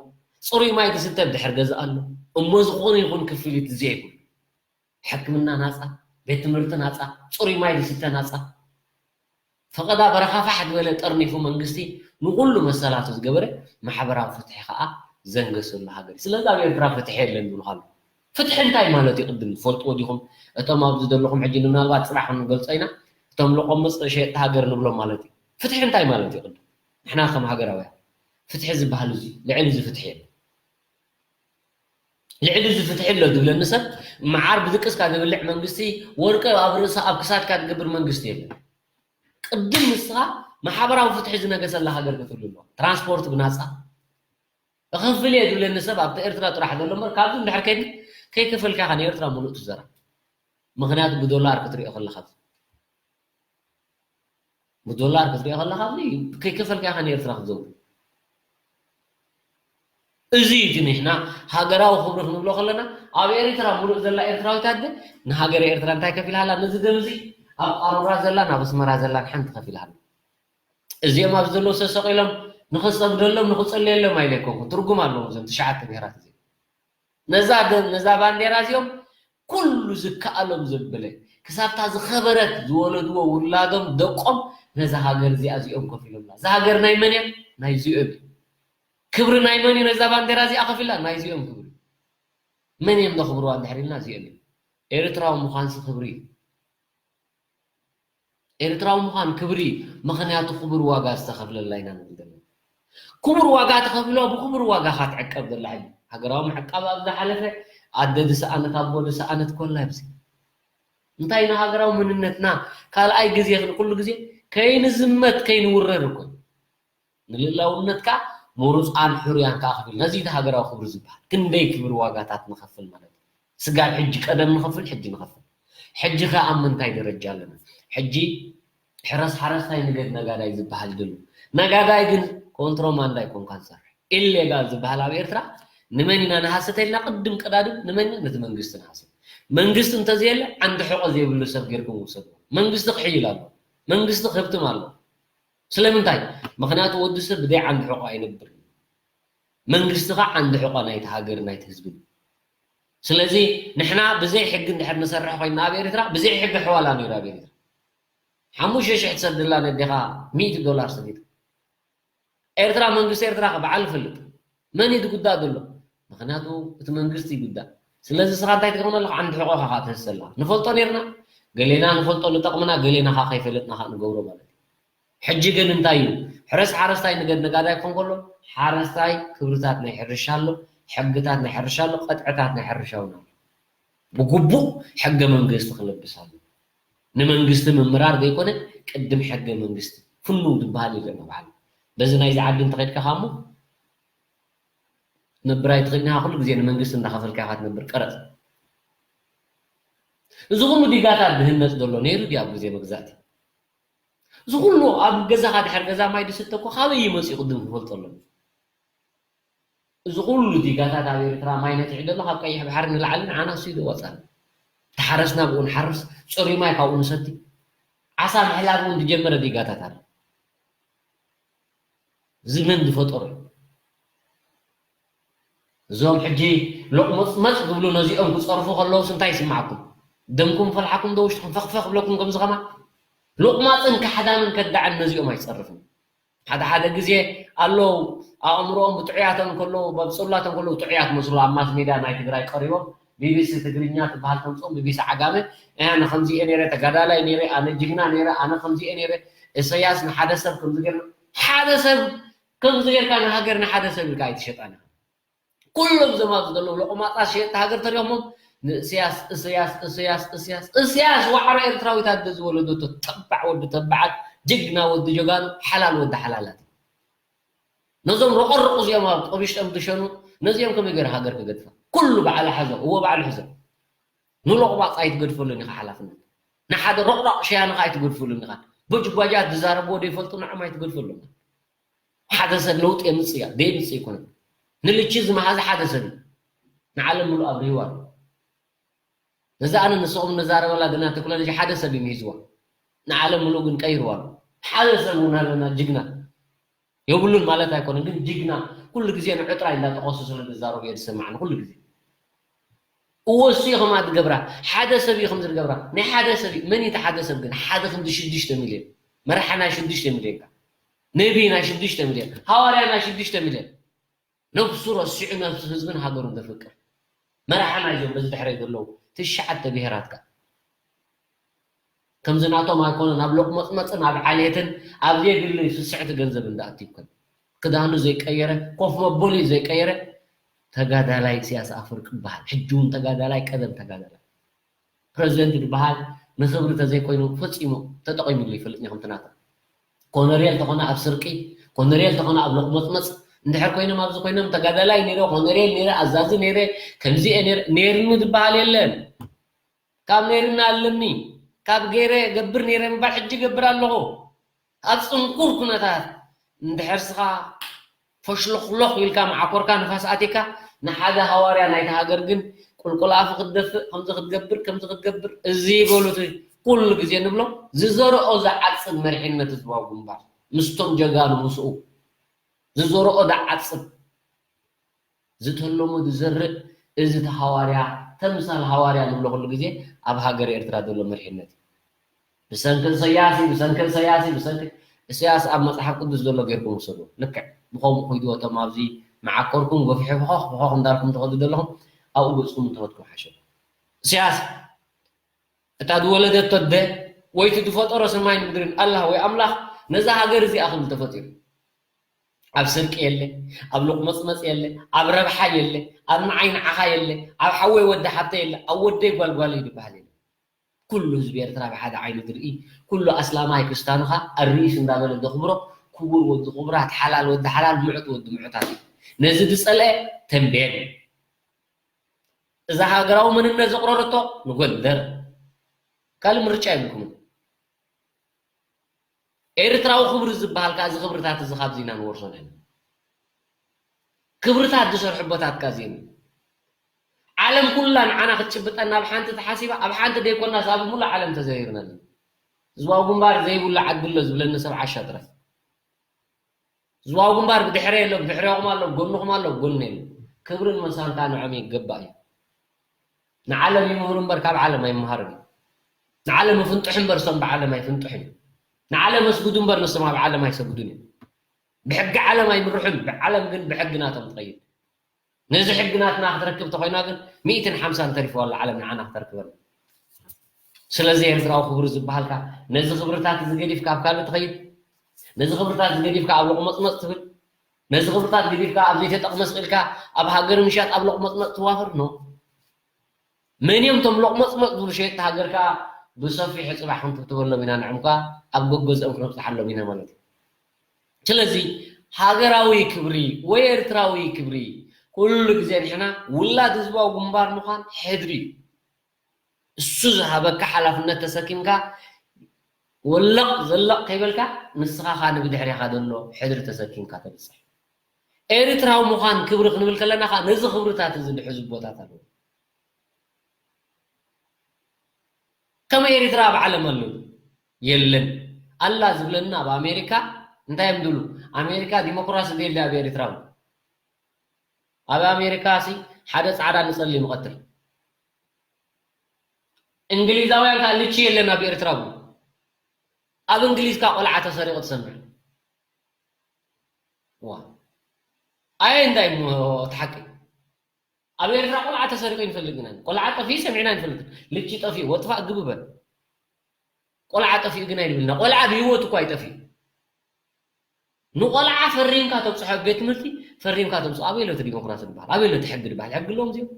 ጽሩይ ማይ ዝስተ ኣብ ድሕር ገዛ ኣሎ። እሞ ዝኾነ ይኹን ክፍሊት ዘይብሉ። ሕክምና ናጻ፣ ቤት ትምህርቲ ናጻ፣ ጽሩይ ማይ ዝስተ ናጻ። ፈቐዳ በረኻ ፋሕ ዝበለ ጠርኒፉ መንግስቲ ንኹሉ መሰላቱ ዝገበረ ማሕበራዊ ፍትሒ ከኣ ዘንገሰሉ ሃገር እዩ። ስለዚ ኣብ ኤርትራ ፍትሒ የለን ዝብሉኻ ኣለዉ። ፍትሒ እንታይ ማለት እዩ? ቅድም ትፈልጥዎ ዲኹም? እቶም ኣብዚ ዘለኹም ሕጂ ምናልባት ጽባሕ ክንገልጾ ኢና። እቶም ለቆምጽ ሸየጥቲ ሃገር ንብሎም ማለት እዩ። ፍትሒ እንታይ ማለት እዩ? ቅድም ንሕና ከም ሃገራውያን ፍትሒ ዝበሃል እዚ ልዕሊ እዚ ፍትሒ የለን። ልዕሊ እዚ ፍትሒ ኣሎ ዝብለኒ ሰብ መዓር ብድቅስካ ዝብልዕ መንግስቲ፣ ወርቂ ኣብ ርእሳ ኣብ ክሳድካ ዝገብር መንግስቲ የለን። ቅድም ንስኻ ማሕበራዊ ፍትሒ ዝነገሰላ ሃገር ክትህሉ ኣለዋ። ትራንስፖርት ብናፃ እኸፍል እየ ዝብለኒ ሰብ ኣብቲ ኤርትራ ጥራሕ ዘሎ እምበር ካብዚ እንድሕር ከይዲ ከይከፈልካ ኢኻ ንኤርትራ ሙሉእ ትዘራ። ምኽንያቱ ብዶላር ክትሪኦ ከለኻ ብዶላር ክትሪኦ ከለኻ ኣብዚ ከይከፈልካ ኢኻ ንኤርትራ ክትዘውር። እዚ እዩ እቲ ንሕና ሃገራዊ ክብሪ ክንብሎ ከለና ኣብ ኤርትራ ሙሉእ ዘላ ኤርትራዊት ኣደ ንሃገረ ኤርትራ እንታይ ከፊልሃላ? ነዚ ደም እዚ ኣብ ቃሮራ ዘላን ኣብ ኣስመራ ዘላን ሓንቲ ከፊልሃላ። እዚኦም ኣብዚ ዘለዉ ሰሰቂሎም ንኽጸግደሎም ንኽጸልየሎም ኣይለኮንኩ ትርጉም ኣለዎም እዞም ትሽዓተ ብሄራት እዚኦም። ነዛ ደ-፣ ነዛ ባንዴራ እዚኦም ኩሉ ዝከኣሎም ዘበለ ክሳብታ ዝኸበረት ዝወለድዎ ውላዶም ደቆም ነዛ ሃገር እዚኣ እዚኦም ከፊሎምላ። እዛ ሃገር ናይ መን እያ? ናይ እዚኦም እዩ። ክብሪ ናይ መን እዩ? ነዛ ባንዴራ እዚኣ ከፊላ ናይ እዚኦም ክብሪ። መን እዮም ዘኽብርዋ እንድሕር ኢልና እዚኦም እዮም። ኤርትራዊ ምዃንሲ ክብሪ እዩ። ኤርትራዊ ምዃን ክብሪ እዩ። ምኽንያቱ ክቡር ዋጋ ዝተኸፍለላ ኢና ንብል ዘለና። ክቡር ዋጋ ተኸፊልዋ ብክቡር ዋጋ ኢኻ ትዕቀብ ዘላ ሕጂ። ሃገራዊ ምዕቃብ ኣብ ዝሓለፈ ኣደ ዝሰኣነት ኣቦ ዝሰኣነት ኮላ ኣብዚ። እንታይ ኢና ሃገራዊ መንነትና ካልኣይ ግዜ ክንኩሉ ግዜ ከይንዝመት ከይንውረር እኮ እዩ። ንልእላውነትካ ምሩፃን ሕሩያን ከዓ ክብል ነዚ እቲ ሃገራዊ ክብሪ ዝበሃል ክንደይ ክብሪ ዋጋታት ንኸፍል ማለት እዩ። ስጋብ ሕጂ ቀደም ንኸፍል ሕጂ ንኸፍል ሕጂ ከ ኣብ ምንታይ ደረጃ ኣለና? ሕጂ ሕረስ ሓረስታይ ንገድ ነጋዳይ ዝበሃል ድሉ ነጋዳይ ግን ኮንትሮማንድ ኣይኮንካ ዝሰርሕ ኢሌጋል ዝበሃል ኣብ ኤርትራ ንመን ኢና ንሃስተ ኢልና ቅድም ቀዳድም ንመን ኢና ነቲ መንግስቲ ንሃስተ መንግስቲ እንተዘየለ ዓንዲ ሕቆ ዘይብሉ ሰብ ጌርኩም ውሰድዎ መንግስቲ ክሕይል ኣሎ መንግስቲ ክህብትም ኣሎ ስለምንታይ? ምኽንያቱ ወዲ ሰብ ብዘይ ዓንዲ ሕቖ ኣይነብርን። መንግስቲ ኸዓ ዓንዲ ሕቖ ናይቲ ሃገር ናይቲ ህዝቢ። ስለዚ ንሕና ብዘይ ሕጊ እንድሕር ንሰርሕ ኮይና ኣብ ኤርትራ ብዘይ ሕጊ ሕዋላ ነይሩ ኣብ ኤርትራ ሓሙሽተ ሽሕ ትሰድላ ነዴኻ ሚእቲ ዶላር ሰዲድ ኤርትራ መንግስቲ ኤርትራ ኸ በዓል ይፈልጥ መን እዩ ዝጉዳእ ዘሎ? ምኽንያቱ እቲ መንግስቲ ይጉዳእ። ስለዚ ስኻ እንታይ ትገብር ኣለኻ? ዓንዲ ሕቖኻ ኸዓ ትህሰላ ንፈልጦ ነርና ገሌና ንፈልጦ ንጠቕምና ገሌና ኸዓ ከይፈለጥና ኸዓ ንገብሮ ማለት እዩ። ሕጂ ግን እንታይ እዩ? ሕረስ ሓረስታይ ንገድ ነጋዳይ ክኾን ከሎ ሓረስታይ ክብርታት ናይ ሕርሻ ኣሎ፣ ሕግታት ናይ ሕርሻ ኣሎ፣ ቀጥዕታት ናይ ሕርሻ እውን ኣሎ። ብግቡእ ሕገ መንግስቲ ክለብስ ኣሎ። ንመንግስቲ ምምራር ዘይኮነ ቅድም ሕገ መንግስቲ ፍኑው ዝበሃል ይረአ ባዕሉ። በዚ ናይዚ ዓዲ እንተኸድካ ኻሞ ነብር ኣይትኽእልን ኢኻ። ኩሉ ግዜ ንመንግስቲ እንዳኸፈልካ ኢኻ ትነብር ቀረፅ። እዚ ኩሉ ዲጋታት ዝህነፅ ዘሎ ነይሩ ድዩ ኣብ ግዜ መግዛእቲ? እዚ ኩሉ ኣብ ገዛኻ ድሕር ገዛ ማይ ድስተ እኮ ካበይ እዩ መፂኡ ቅድም ክፈልጦ ኣለኒ። እዚ ኩሉ ዲጋታት ኣብ ኤርትራ ማይ ነትዒ ዘሎ ካብ ቀይሕ ባሕሪ ንላዕሊ ንዓና እሱ እዩ ዝወፃና። ተሓረስና ብኡ ንሓርስ፣ ፅሩይ ማይ ካብኡ ንሰቲ፣ ዓሳ ምሕላብ እውን ዝጀመረ ዲጋታት ኣሎ። እዚ መን ዝፈጠሮ? እዞም ሕጂ ሎቕመፅመፅ ዝብሉ ነዚኦም ክፀርፉ ከለውስ እንታይ ይስማዕኩም? ደምኩም ፈልሓኩም ዶ ውሽጥኩም ፈኽፈኽ ብለኩም ከምዚ ከማን? ሎቕማፅን ካሕዳምን ከዳዕን ነዚኦም ኣይፀርፍን። ሓደ ሓደ ግዜ ኣለዉ ኣእምሮኦም ብጥዑያት እንከለዉ ኣብ ፅሉላት እንከለዉ ጥዑያት መስሉ ኣብ ማስ ሜድያ ናይ ትግራይ ቀሪቦም ቢቢሲ ትግርኛ ትበሃል ተምፅኦም ቢቢሲ ዓጋመ ኣነ ከምዚ እየ ነይረ ተጋዳላይ ነይረ ኣነ ጅግና ነይረ ኣነ ከምዚ እየ ነይረ እሰያስ ንሓደ ሰብ ከምዚ ገይሩ ሓደ ሰብ ከምዚ ጌርካ ንሃገር ንሓደ ሰብ ኢልካ ኣይትሸጣን ኢኻ። ኩሎም እዞም ኣብዚ ዘለዉ ለቆማጣ ሸየጥቲ ሃገር ተሪኦሞም ንእስያስ እስያስ እስያስ እስያስ እስያስ ዋዕሮ ኤርትራዊት ኣደ ዝወለደቶ ተባዕ ወዲ ተባዓት ጅግና ወዲ ጀጋኑ ሓላል ወዲ ሓላላት ነዞም ረቆርቁ እዚኦም ኣብ ቆቢሽጦም ዝሸኑ ነዚኦም ከመይ ገይሩ ሃገር ክገድፋ ኩሉ ባዕላ ሓዞ እዎ ባዕሉ ሕዞ ንሎቕማፅ ኣይትገድፈሉን ኢኻ ሓላፍነት ንሓደ ሮቕራቕ ሸያንኻ ኣይትገድፈሉን ኢኻ በጅጓጃት ዝዛረብዎ ዘይፈልጡ ንዖም ኣይትገድፈሎም ሓደ ሰብ ለውጢ የምፅእ እያ ደይምፅእ ይኮነ ንልቺ ዝመሃዘ ሓደ ሰብ እዩ ንዓለም ሙሉእ ኣብርህዋ ኣሎ ነዛ ኣነ ንስኹም ነዛረበላ ዘለና ቴክኖሎጂ ሓደ ሰብ እዩ ምሂዝዋ ንዓለም ሙሉእ ግን ቀይርዋ ኣሎ ሓደ ሰብ እውን ኣለና ጅግና የብሉን ማለት ኣይኮነን ግን ጅግና ኩሉ ግዜ ንዑ ጥራይ እንዳጠቐሱ ስለ ዝዛረቡ እየ ዝሰማዕን ኩሉ ግዜ እወ እሱ እዩ ከምኣ ዝገብራ ሓደ ሰብ እዩ ከምዚ ዝገብራ ናይ ሓደ ሰብ እዩ መን እቲ ሓደ ሰብ ግን ሓደ ክንዲ ሽዱሽተ ሚልዮን መርሓ ናይ ሽዱሽተ ሚልዮን ነቢ ናይ ሽዱሽተ ሚልዮን ሃዋርያ ናይ ሽዱሽተ ሚልዮን ነብሱ ረሲዑ ነብሱ ህዝብን ሃገሩን ዘፍቅር መርሓ ናይዞም በዚ ድሕረይ ዘለዉ ትሽዓተ ብሄራት ከ ከምዚ ናቶም ኣይኮነን ኣብ ሎቕመፅመፅን ኣብ ዓሌትን ኣብ ዘየድልይ ስስዕቲ ገንዘብ እንዳኣትዩ ይኮን ክዳኑ ዘይቀየረ ኮፍ መበሊኡ ዘይቀየረ ተጋዳላይ ኢሳያስ ኣፈወርቂ ይበሃል ሕጂ እውን ተጋዳላይ ቀደም ተጋዳላይ ፕረዚደንት ዝበሃል ንክብሪ ተዘይኮይኑ ፈፂሙ ተጠቒምሉ ይፈልጥ እኒ ከምቲ ናታ ኮነሬል ተኾነ ኣብ ስርቂ ኮነሬል ተኾነ ኣብ ሎቕመፅመፅ እንድሕር ኮይኖም ኣብዚ ኮይኖም ተጋዳላይ ነይረ ኮነሬል ነይረ ኣዛዚ ነይረ ከምዚ እየ ነይረ ነይርኒ ዝበሃል የለን ካብ ነይርኒ ኣለኒ ካብ ገይረ ገብር ነይረ ምባል ሕጂ ገብር ኣለኹ ኣብ ፅንኩር ኩነታት እንድሕር ስኻ ፈሽሎኽሎኽ ኢልካ መዓኮርካ ንፋስ ኣቲካ ንሓደ ሃዋርያ ናይቲ ሃገር ግን ቁልቁል ኣፉ ክትደፍእ ከምዚ ክትገብር ከምዚ ክትገብር እዚ በሉት ኩሉ ግዜ ንብሎ ዝዘርኦ ዝዓፅድ መሪሕነት ህዝባዊ ግንባር ምስቶም ጀጋኑ ምስኡ ዝዘርኦ ዝዓፅድ ዝተለሞ ዝዘርእ እዚ ተሃዋርያ ተምሳል ሃዋርያ ንብሎ ኩሉ ግዜ ኣብ ሃገር ኤርትራ ዘሎ መሪሕነት እዩ ብሰንኪ እሰያስ እዩ ብሰንኪ እሰያስ እዩ ብሰንኪ እሰያስ ኣብ መፅሓፍ ቅዱስ ዘሎ ጌርኩም ውሰዱ ልክዕ ብኸምኡ ከይድዎ እቶም ኣብዚ መዓኮርኩም ጎፊሑ ፈኾኽ ፈኾኽ እንዳልኩም ትኸዱ ዘለኹም ኣብኡ ገፅኩም እንተኸድኩም ሓሸ እሰያስ እታ ዝወለደቶ ኣደ ወይ እቲ ዝፈጠሮ ሰማይን ምድርን ኣላህ ወይ ኣምላኽ ነዛ ሃገር እዚኣ ከም ዝተፈጢሩ ኣብ ስርቂ የለ ኣብ ሎቕመፅመፅ የለ ኣብ ረብሓ የለ ኣብ ንዓይ ንዓኻ የለ ኣብ ሓወይ ወዲ ሓብተ የለ ኣብ ወደይ ጓልጓለይ ዝበሃል የለ ኩሉ ህዝቢ ኤርትራ ብሓደ ዓይኑ ዝርኢ ኩሉ ኣስላማይ ክስታኑ ኸዓ ኣርኢስ እንዳበለ ዘኽብሮ ክቡር ወዲ ክቡራት ሓላል ወዲ ሓላል ምዑት ወዲ ምዑታት እዩ ነዚ ዝፀልአ ተንቤን እዩ እዛ ሃገራዊ መንነት ዘቕረረቶ ንጎንደር ካልእ ምርጫ የብልኩምን ኤርትራዊ ክብሪ ዝበሃል ከዓ እዚ ክብርታት እዚ ካብዚ ኢና ንወርሶ ነና ክብርታት ዝሰርሑ ቦታት ከዓ እዚኦም ዓለም ኩላ ንዓና ክትጭብጠና ኣብ ሓንቲ ተሓሲባ ኣብ ሓንቲ ዘይኮናስ ኣብ ሙሉእ ዓለም ተዘሪርና ኣለና ህዝባዊ ግንባር ዘይብሉ ዓዲ ኣሎ ዝብለኒ ሰብ ዓሻ ጥራይ ዝዋው ግንባር ብድሕረ የሎ፣ ብድሕረኹም ኣሎ፣ ጎንኹም ኣሎ፣ ጎን የሎ። ክብርን መሳንታ ንዖም ይገባእ እዩ። ንዓለም ይምህሩ እምበር ካብ ዓለም ኣይመሃርን እዩ። ንዓለም ይፍንጥሑ እምበር እሶም ብዓለም ኣይፍንጥሑን እዩ። ንዓለም ኣስጉዱ እምበር ንሶም ኣብ ዓለም ኣይሰግዱን እዩ። ብሕጊ ዓለም ኣይምርሑን፣ ብዓለም ግን ብሕጊ ናቶም ትኸይድ። ነዚ ሕጊ ናትና ክትረክብ ተኾይና ግን ሚእትን ሓምሳን ተሪፍዋ ኣሎ ዓለም ንዓና ክተርክበና። ስለዚ ኤርትራዊ ክብሪ ዝበሃልካ ነዚ ክብርታት እዚ ገዲፍካ ኣብ ካልእ ትኸይድ፣ ነዚ ክብርታት እዚ ገዲፍካ ኣብ ሎቕመጽመጽ ትብል፣ ነዚ ክብርታት ገዲፍካ ኣብ ዘይተጠቕመ ስቕ ኢልካ ኣብ ሃገር ምሻጥ ኣብ ሎቕመጽመጽ ትዋፈር ኖ። መን እዮም እቶም ሎቕመጽመጽ ዝብሉ ሸየጥቲ ሃገርካ ብሰፊሑ ጽባሕ ክንትብትበሎም ኢና ንዕምኳ ኣብ ገገዝኦም ክነብጽሓሎም ኢና ማለት እዩ። ስለዚ ሃገራዊ ክብሪ ወይ ኤርትራዊ ክብሪ ኩሉ ግዜ ንሕና ውላድ ህዝባዊ ግንባር ምዃን ሕድሪ እዩ። እሱ ዝሃበካ ሓላፍነት ተሰኪምካ ወለቕ ዘለቕ ከይበልካ ንስኻ ኻ ንብድሕሬኻ ዘሎ ሕድሪ ተሰኪምካ ተብጽሕ። ኤርትራዊ ምዃን ክብሪ ክንብል ከለና ኸዓ ነዚ ክብርታት እዚ ዝሕዙ ቦታት ኣለዉ። ከም ኤርትራ ኣብ ዓለም ኣሎ የለን። ኣላ ዝብለና ኣብ ኣሜሪካ እንታይ እዮም ዝብሉ? ኣሜሪካ ዲሞክራሲ ዘይለ ኣብ ኤርትራ ኣሎ። ኣብ ኣሜሪካ ሲ ሓደ ጻዕዳ ንጸሊም ይቐትል። እንግሊዛውያን ከኣ ልቺ የለን ኣብ ኤርትራ ብሉ። ኣብ እንግሊዝ ከኣ ቆልዓ ተሰሪቑ ትሰምዕ። ዋ ኣየ እንታይ እሞ እቲ ሓቂ? ኣብ ኤርትራ ቆልዓ ተሰሪቑ ይንፈልጥ ኢና። ቆልዓ ጠፊኡ ሰሚዕና ይንፈልጥ። ልቺ ጠፊኡ ወጥፋእ ግብበል። ቆልዓ ጠፊኡ ግን ኣይንብልና። ቆልዓ ብህይወት እኳ ይጠፊኡ። ንቆልዓ ፈሪምካ ተብጽሖ ኣብ ቤት ትምህርቲ ፈሪምካ ተብጽሖ። ኣበይ ኣሎ እቲ ዲሞክራሲ ዝበሃል? ኣበይ ኣሎ እቲ ሕጊ ዝበሃል? ሕጊ ኣለዎም እዚኦም?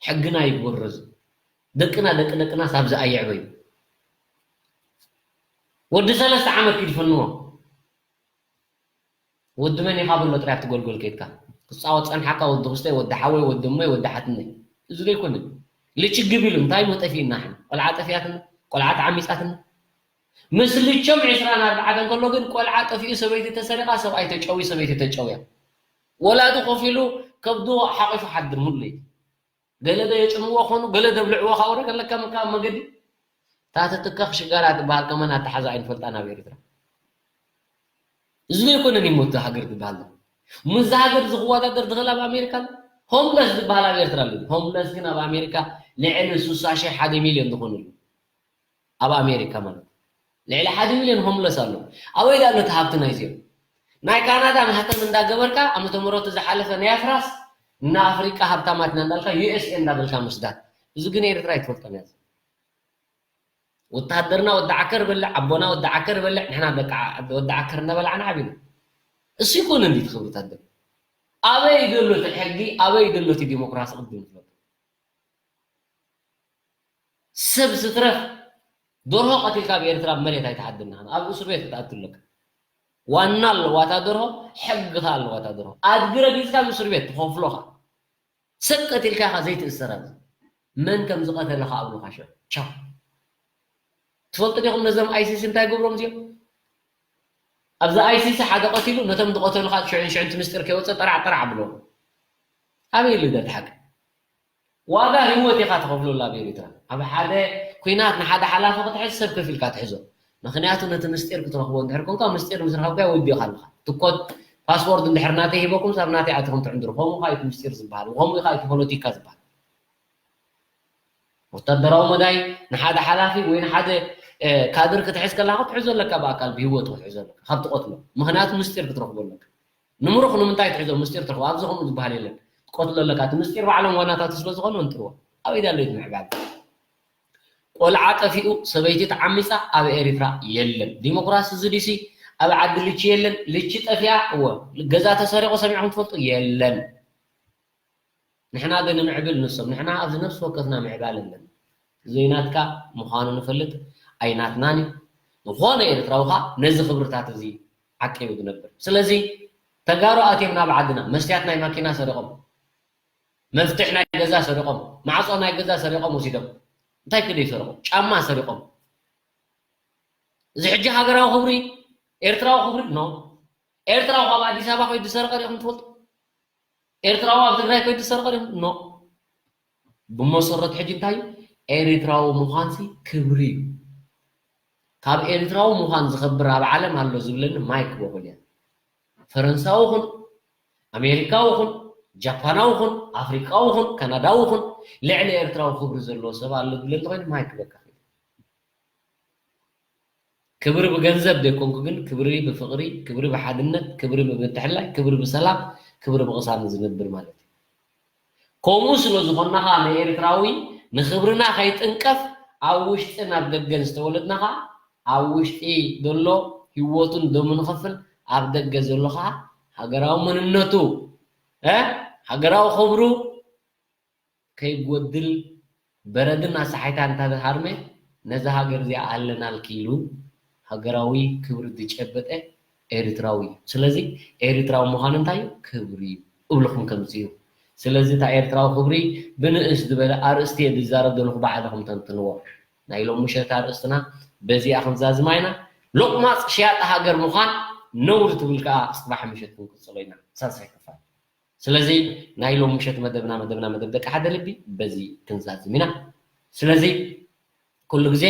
ሕግና ይግበረዙ። ደቅና ደቂ ደቅና ሳብዚ ኣየዕበዩ። ወዲ ሰለስተ ዓመት ክድፈንዎ። ወዲ መን ኢኻ በሎ ጥራይ ኣብቲ ጎልጎል ከይድካ። ክጻወት ጸንሓካ ወዲ ክስተይ፣ ወዲ ሓወይ፣ ወዲ እሞይ፣ ወዲ ሓትነይ። እዚ ዘይኮነ። ልችግብ ኢሉ እንታይ እሞ ጠፊእና ሕና? ቆልዓ ጠፊኣትና፣ ቆልዓ ተዓሚጻትና። ምስ ልቾም ዕስራን ኣርባዕተን ከሎ ግን ቆልዓ ጠፊኡ ሰበይቲ ተሰሪቓ፣ ሰብኣይ ተጨውዩ፣ ሰበይቲ ተጨውያ። ወላዲ ኮፍ ኢሉ ከብዱ ሓቂፉ ሓድር ሙሉ ለይቲ። ገለ ዶ የጭምዎ ኾኑ፣ ገለ ደብልዕዎ ኻው ረገለካ መካ መገዲ። ታተ ትከኽ ሽጋራ ትበሃል ከማን ኣተሓዛ ኣይንፈልጣን ኣብ ኤርትራ። እዚ ዘይኮነን ይሞት ሃገር ትበሃል። ምስዚ ሃገር ዝኽወዳደር ዝኽእል ኣብ ኣሜሪካ ኣሎ። ሆምለስ ዝበሃል ኣብ ኤርትራ ኣሎ። ሆምለስ ግን ኣብ ኣሜሪካ ልዕሊ ስሳ ሺሕ ሓደ ሚልዮን ዝኾኑ ኣሎ። ኣብ ኣሜሪካ ማለት ልዕሊ ሓደ ሚልዮን ሆምለስ ኣሎ። ኣበይ ዳሎ እቲ ሃብቲ ናይዚኦም? ናይ ካናዳ ማህተም እንዳገበርካ ዓመተ ምህረቱ ዝሓለፈ ናይ ኣፍራስ ንኣፍሪቃ ሃብታማት ኢና እንዳልካ ዩ ኤስ ኤ እንዳበልካ ምስዳድ። እዚ ግን ኤርትራ ኣይትፈልጦን እያ። ወተሃደርና ወዲ ዓከር በልዕ፣ ኣቦና ወዲ ዓከር በልዕ፣ ንሕና ደቂ ዓ-፣ ወዲ ዓከር እናበላዕና ዓቢና። እሱ ይኮነ እንዲ ትኽብሪ ወታደር። ኣበይ ዘሎ እቲ ሕጊ፣ ኣበይ ዘሎ እቲ ዲሞክራሲ ቅድም ንፍለጦ። ሰብ ስትረፍ ደርሆ ቀቲልካ ኣብ ኤርትራ ኣብ መሬት ኣይትሓድርና። ኣብ እስር ቤት ክትኣቱ ኣለካ። ዋና ኣለዋ እታ ደርሆ፣ ሕጊ ከኣ ኣለዋ እታ ደርሆ። ኣድጊ ረጊጽካ ኣብ እስር ቤት ትኸፍሎኻ። ሰብ ቀቲልካ ኢኻ ዘይትእሰር ኣብዚ። መን ከም ዝቐተለ ከኣ ኣብሉኻ ሸው። ቻው። ትፈልጡ ዲኹም ነዞም ኣይ ሲ ሲ እንታይ ገብሮም እዚኦም? ኣብዚ ኣይ ሲ ሲ ሓደ ቀቲሉ ነቶም ዝቐተሉ ከኣ ሽዑን ሽዑን እቲ ምስጢር ከይወጸ ጠራዕ ጠራዕ ኣብሎም። ኣበይ ልደት ሓቂ? ዋጋ ህይወት ኢኻ ትኸፍለሉ ኣብ ኤሪትራ። ኣብ ሓደ ኲናት ንሓደ ሓላፊ ክትሕዝ ሰብ ከፊልካ ትሕዞ። ምኽንያቱ ነቲ ምስጢር ክትረኽቦ እንድሕር ኮንካ ምስጢር ምስ ረኸብካዮ ወዲእካ ኣለኻ። ትኮት ፓስፖርት እንድሕር ናተይ ሂበኩም ሳብ ናተይ ኣቲኹም ትዕንድሩ። ከምኡ ኸኣ እቲ ምስጢር ዝበሃል። ከምኡ ኸኣ እቲ ፖለቲካ ዝበሃል። ወታደራዊ መዳይ ንሓደ ሓላፊ ወይ ንሓደ፣ እ፣ ካድር ክትሕዝ ከለኻ ክትሕዞ ኣለካ፣ ብኣካል ብህይወቱ ክትሕዞ ኣለካ፣ ካብ ትቐትሎ። ምኽንያቱ ምስጢር ክትረኽቦ ኣለካ። ንምሩኽ ንምንታይ ትሕዞ? ምስጢር ትረኽቦ። ኣብዚ ከምኡ ዝበሃል የለን። ትቐትሎ ኣለካ። እቲ ምስጢር ባዕሎም ዋናታቱ ስለ ዝኾኑ ኣንጥርዎ። ኣበይ ዳሎ እዩ ምዕባለ? ቆልዓ ጠፊኡ፣ ሰበይቲ ተዓሚጻ ኣብ ኤሪትራ የለን። ዲሞክራሲ እዚ ዲሲ ኣብ ዓዲ ልቺ የለን። ልቺ ጠፊኣ፣ እወ፣ ገዛ ተሰሪቑ ሰሚዕኩም ትፈልጡ? የለን። ንሕና ግን ንምዕብል ንሶም። ንሕና ኣብዚ ነፍሲ ወከፍና ምዕባል ኣለና። ዘይናትካ ምዃኑ ንፈልጥ ኣይናትናን እዩ። ዝኾነ ኤርትራዊ ኸኣ ነዚ ክብርታት እዚ ዓቂቡ ዝነብር። ስለዚ ተጋሩ ኣትዮም ናብ ዓድና፣ መስትያት ናይ ማኪና ሰሪቖም፣ መፍትሕ ናይ ገዛ ሰሪቖም፣ ማዕጾ ናይ ገዛ ሰሪቖም ወሲዶም። እንታይ ክደይ ሰሪቖም? ጫማ ሰሪቖም። እዚ ሕጂ ሃገራዊ ክብሪ፣ ኤርትራዊ ክብሪ? ኖ። ኤርትራዊ ካብ ኣዲስ ኣበባ ከይዱ ዝሰርቀ ርኢኹም ትፈልጡ? ኤርትራዊ ኣብ ትግራይ ከይዱ ዝሰርቀ ርኢኹም? ኖ። ብመሰረት ሕጂ እንታይ እዩ? ኤርትራዊ ምዃንሲ ክብሪ እዩ። ካብ ኤርትራዊ ምዃን ዝኸብር ኣብ ዓለም ኣሎ ዝብለኒ ማይክ ቦኮልያ። ፈረንሳዊ ኹን፣ ኣሜሪካዊ ኹን፣ ጃፓናዊ ኹን፣ ኣፍሪቃዊ ኹን፣ ካናዳዊ ኹን፣ ልዕሊ ኤርትራዊ ክብሪ ዘለዎ ሰብ ኣሎ ዝብል እንተኾይኑ ማይ ክበካ። ክብሪ ብገንዘብ ዘይኮንኩ ግን ክብሪ ብፍቕሪ፣ ክብሪ ብሓድነት፣ ክብሪ ብምትሕላይ፣ ክብሪ ብሰላም፣ ክብሪ ብቕሳን ዝነብር ማለት እዩ። ከምኡ ስለ ዝኾንና ኸዓ ንኤርትራዊ ንኽብርና ከይጥንቀፍ ኣብ ውሽጥን ኣብ ደገን ዝተወለድና ኸዓ ኣብ ውሽጢ ዘሎ ህይወቱን ደሙ ንኸፍል ኣብ ደገ ዘሎ ኸዓ ሃገራዊ መንነቱ እ ሃገራዊ ክብሩ ከይጎድል በረድን ኣሳሓይታን እንተሃርመ ነዛ ሃገር እዚኣ ኣለናልኪ ኢሉ ሃገራዊ ክብሪ ዝጨበጠ ኤርትራዊ እዩ። ስለዚ ኤርትራዊ ምዃን እንታይ እዩ? ክብሪ እዩ እብልኹም ከምዚ እዩ። ስለዚ እታ ኤርትራዊ ክብሪ ብንእስ ዝበለ ኣርእስቲ እየ ዝዛረብ ዘለኹ፣ ባዕልኹም ተንትንዎ። ናይ ሎም ምሸት ኣርእስትና በዚኣ ክንዛዝማ ኢና። ሎቕማፅ ሽያጢ ሃገር ምዃን ነውሪ ትብል ከዓ ፅባሕ ምሸት ክንቅፅሎ ኢና። ሳልሳይ ክፋል። ስለዚ ናይ ሎም ምሸት መደብና መደብና መደብ ደቂ ሓደ ልቢ በዚ ክንዛዝም ኢና። ስለዚ ኩሉ ግዜ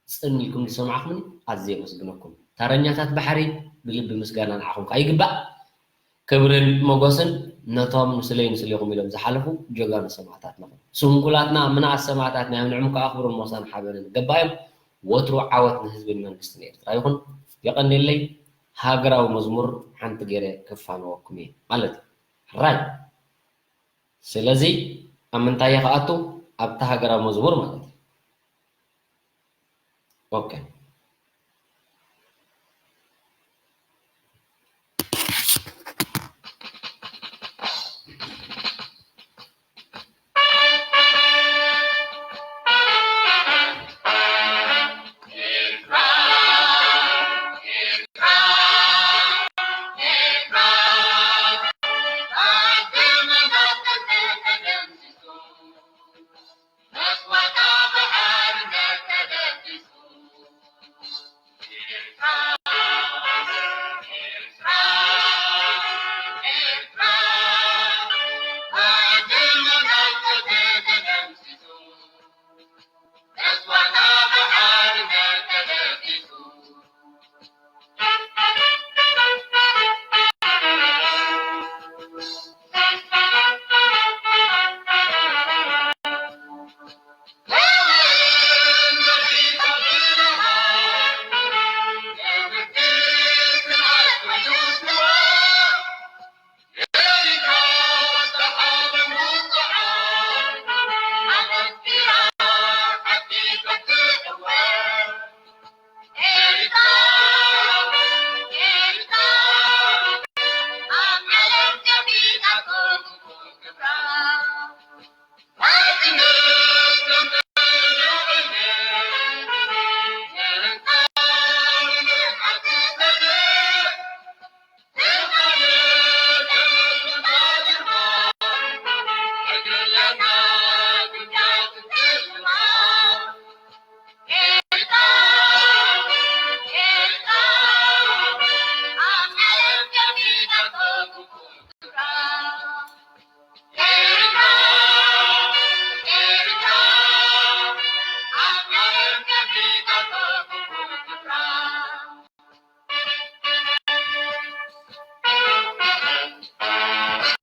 ጽን ኢልኩም ዝሰማዕኩምኒ ኣዝየ የመስግነኩም። ታረኛታት ባሕሪ ብልቢ ምስጋና ንዓኹም ከኣ ይግባእ። ክብርን ሞጎስን ነቶም ንስለይ ንስሌኹም ኢሎም ዝሓለፉ ጀጋኑ ሰማእታትና። ስንኩላትና ምንኣስ ሰማእታትና እዮም፣ ንዕም ከኣ ክብርን ሞሳን ሓበንን ገባዮም። ወትሩ ዓወት ንህዝብን መንግስትን ኤርትራ ይኹን። የቐንየለይ። ሃገራዊ መዝሙር ሓንቲ ገይረ ክፋነወኩም እየ ማለት እዩ። ሕራይ። ስለዚ ኣብ ምንታይ እየ ክኣቱ? ኣብቲ ሃገራዊ መዝሙር ማለት እዩ። ኦኬ።